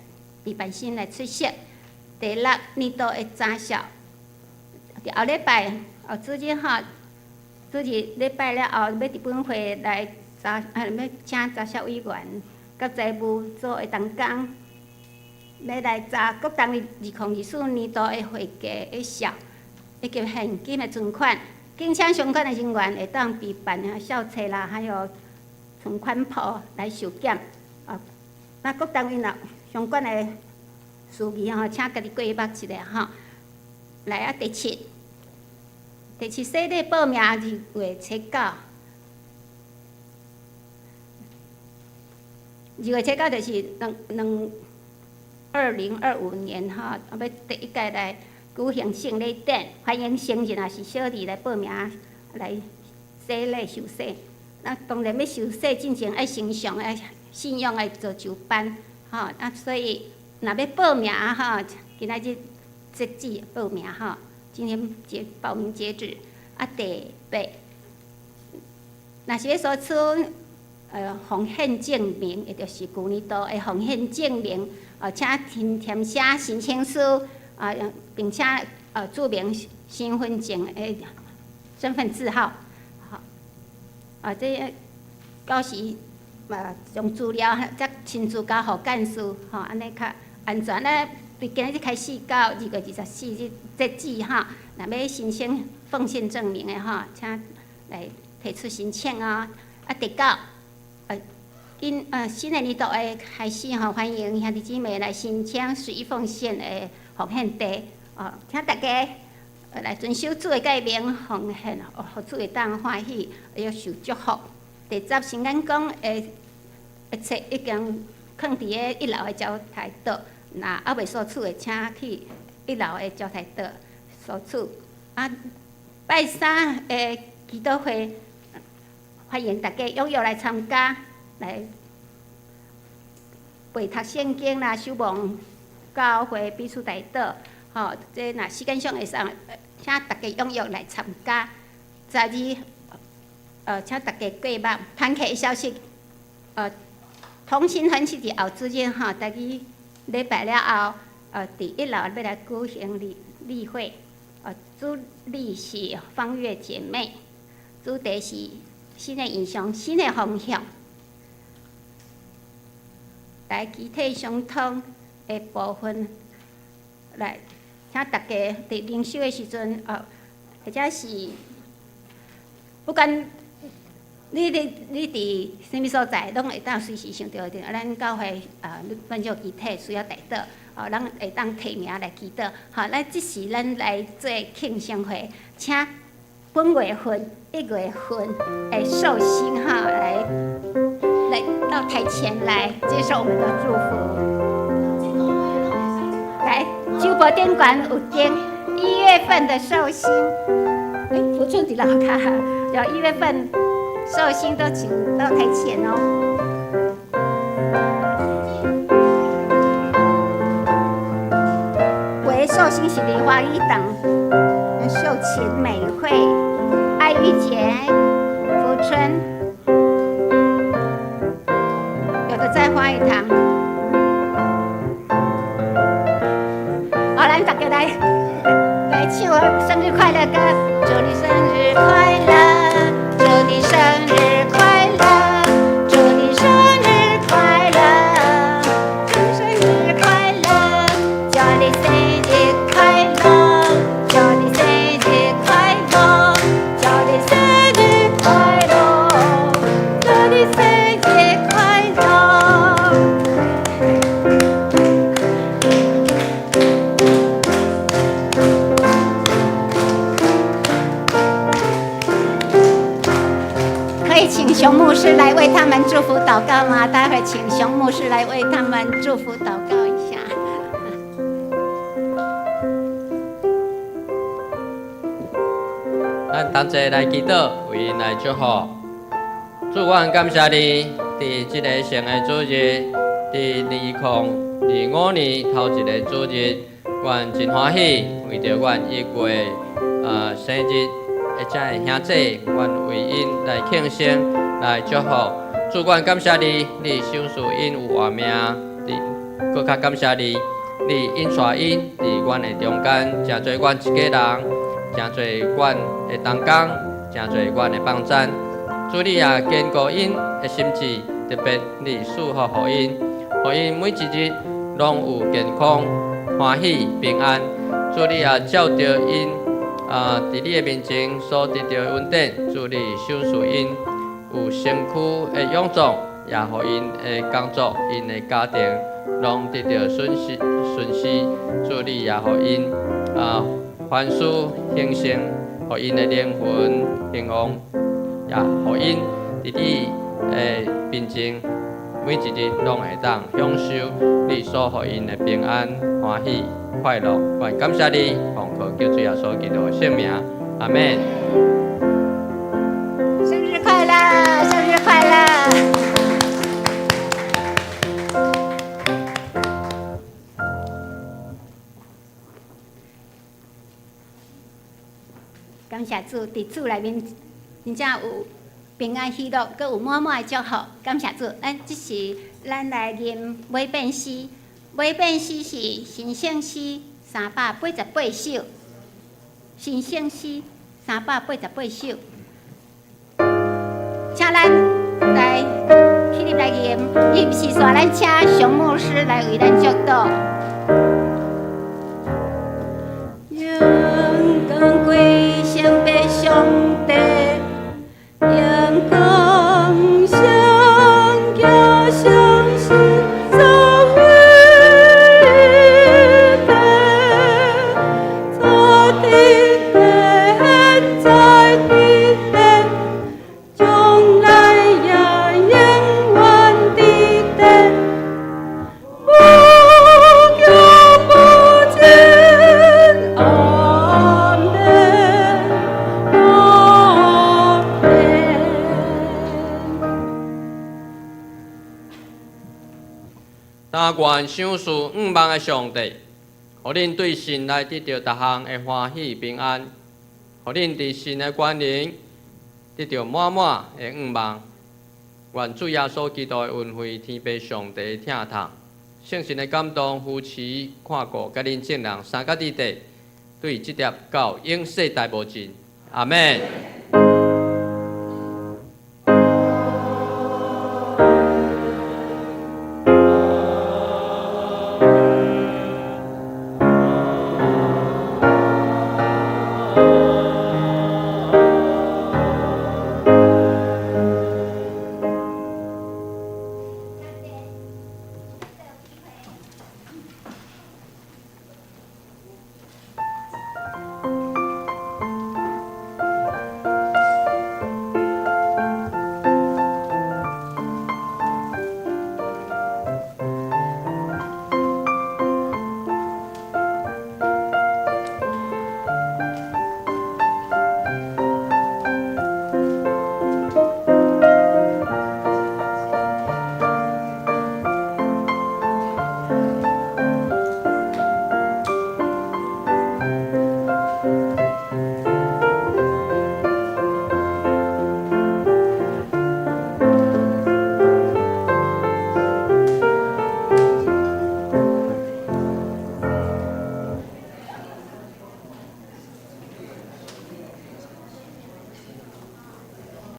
備辦心來出席。第六，年度的查數，佇後禮拜後主日吼，主日禮拜了後，欲佇本會來查，欲請查數委員佮財務組的同工，欲來查各單位2024年度的會計的數，以及現金的存款。敬請相關的人員會當備辦啊數冊啦，還有存款簿來受檢。啊，那各單位若相關的事宜吼，請家己過目一下吼。來啊，第七，第七洗禮報名2月初九，2月初九就是兩兩2025年吼，欲第一屆來舉行聖禮典，歡迎成人抑是小兒來報名來洗禮受洗。那當然欲受洗進前愛先上愛信仰愛做就班，吼啊，所以若欲報名吼，今仔日截止報名吼，今天截報名截止。啊，第八，若是欲索取奉獻證明，也就是舊年度的奉獻證明，請填填寫申請書，啊，並且註明身份證的身份證號，好，啊，這到時嘛將資料才親自交予幹事，吼，按呢較安全咧。對今仔日開始到2月24日截止吼，若欲申請奉獻證明的吼，請來提出申請哦。啊，第九，今新的年度的開始吼，歡迎兄弟姊妹來申請隨意奉獻的奉獻地哦，請大家來遵守主的誡命奉獻，予主會當歡喜，會受祝福。第十，聖眼講的冊已經囥佇咧一樓的招待桌，若猶未索取的，請去一樓的招待桌索取。啊，拜三的祈禱會，歡迎大家踴躍來參加，來陪讀聖經啦，守望教會彼此代禱，吼，這若時間上會使，請大家踴躍來參加。12，請大家過目團契的消息，同心團契佇後主日吼，台語禮拜了後，佇一樓欲來舉行例例會，主理是方月姐妹，主題是新的異象、新的方向，來肢體相通的部分，來請大家佇靈修的時陣，或者是不管你佇啥物所在，攏會當隨時想著著。咱教會啊，阮這肢體需要代禱，哦，咱會當提名來祈禱。好，咱這時咱來做慶生會，請本月份、1月份的壽星哈，來到台前來接受我們的祝福。來，周寶頂懸有間1月份的壽星，欸，福春佇樓跤，有1月份壽星都請到台前哦。有的壽星是佇華語堂，秀琴、美惠、愛玉姐、福春，有的在華語堂。好，來大家來來唱生日快樂歌，祝你生日快樂，祝你生日快樂，祝你生日快樂，祝你生日快樂，祝你生日快樂，祝你生日快樂，祝你生日快樂，祝你生日快樂。可以請熊牧師來為他們祝福禱告嗎？待會請熊牧師來為他們祝福禱告一下。咱同齊來祈禱，為𪜶來祝福。主，我很感謝你，佇這个聖的主日，佇2025年頭一个主日，阮真歡喜，為著阮1月生日的遮个兄弟，阮為𪜶來慶生，來祝福。主，阮感謝你，你賞賜𪜶有活命，閣較感謝你，你引帶𪜶佇阮的中間，成做阮一家人，成做阮的同工，成做阮的幫贊。主，你也堅固𪜶的心志，特別你賜福予𪜶，予𪜶每一日攏有健康、歡喜、平安。主，你也照著𪜶佇你的面前所得著的恩典，主你賞賜𪜶有身軀的勇壯，也予𪜶的工作、𪜶的家庭攏得著順遂順遂。主你也予𪜶凡事興盛，予𪜶的靈魂興旺，也予𪜶佇你的面前每一日攏會當享受你所予𪜶的平安、歡喜、快樂。阮感謝你，奉靠救主耶穌基督的聖名，阿們。生日快樂，生日快樂！感謝主，佇主內面真正有平安喜樂，閣有滿滿的祝福。感謝主，咱這時咱來吟尾變詩，尾變詩是神聖詩388首，神聖詩388首，請咱來起立來吟，吟是煞咱請熊牧師來為咱祝禱。榮光歸聖父上帝，榮光聖子聖神三位一體，昨天、現在、佇咧，將來也永遠佇咧，無窮。願賞賜向望的上帝，予恁對神來得著逐項的歡喜平安，予恁佇神的權能得著滿滿的向望。願主耶穌基督的恩惠、天父上帝的疼痛、聖神的感動、扶持、看顧，佮恁眾人三甲弟弟，對這粒到永世代無盡。阿門。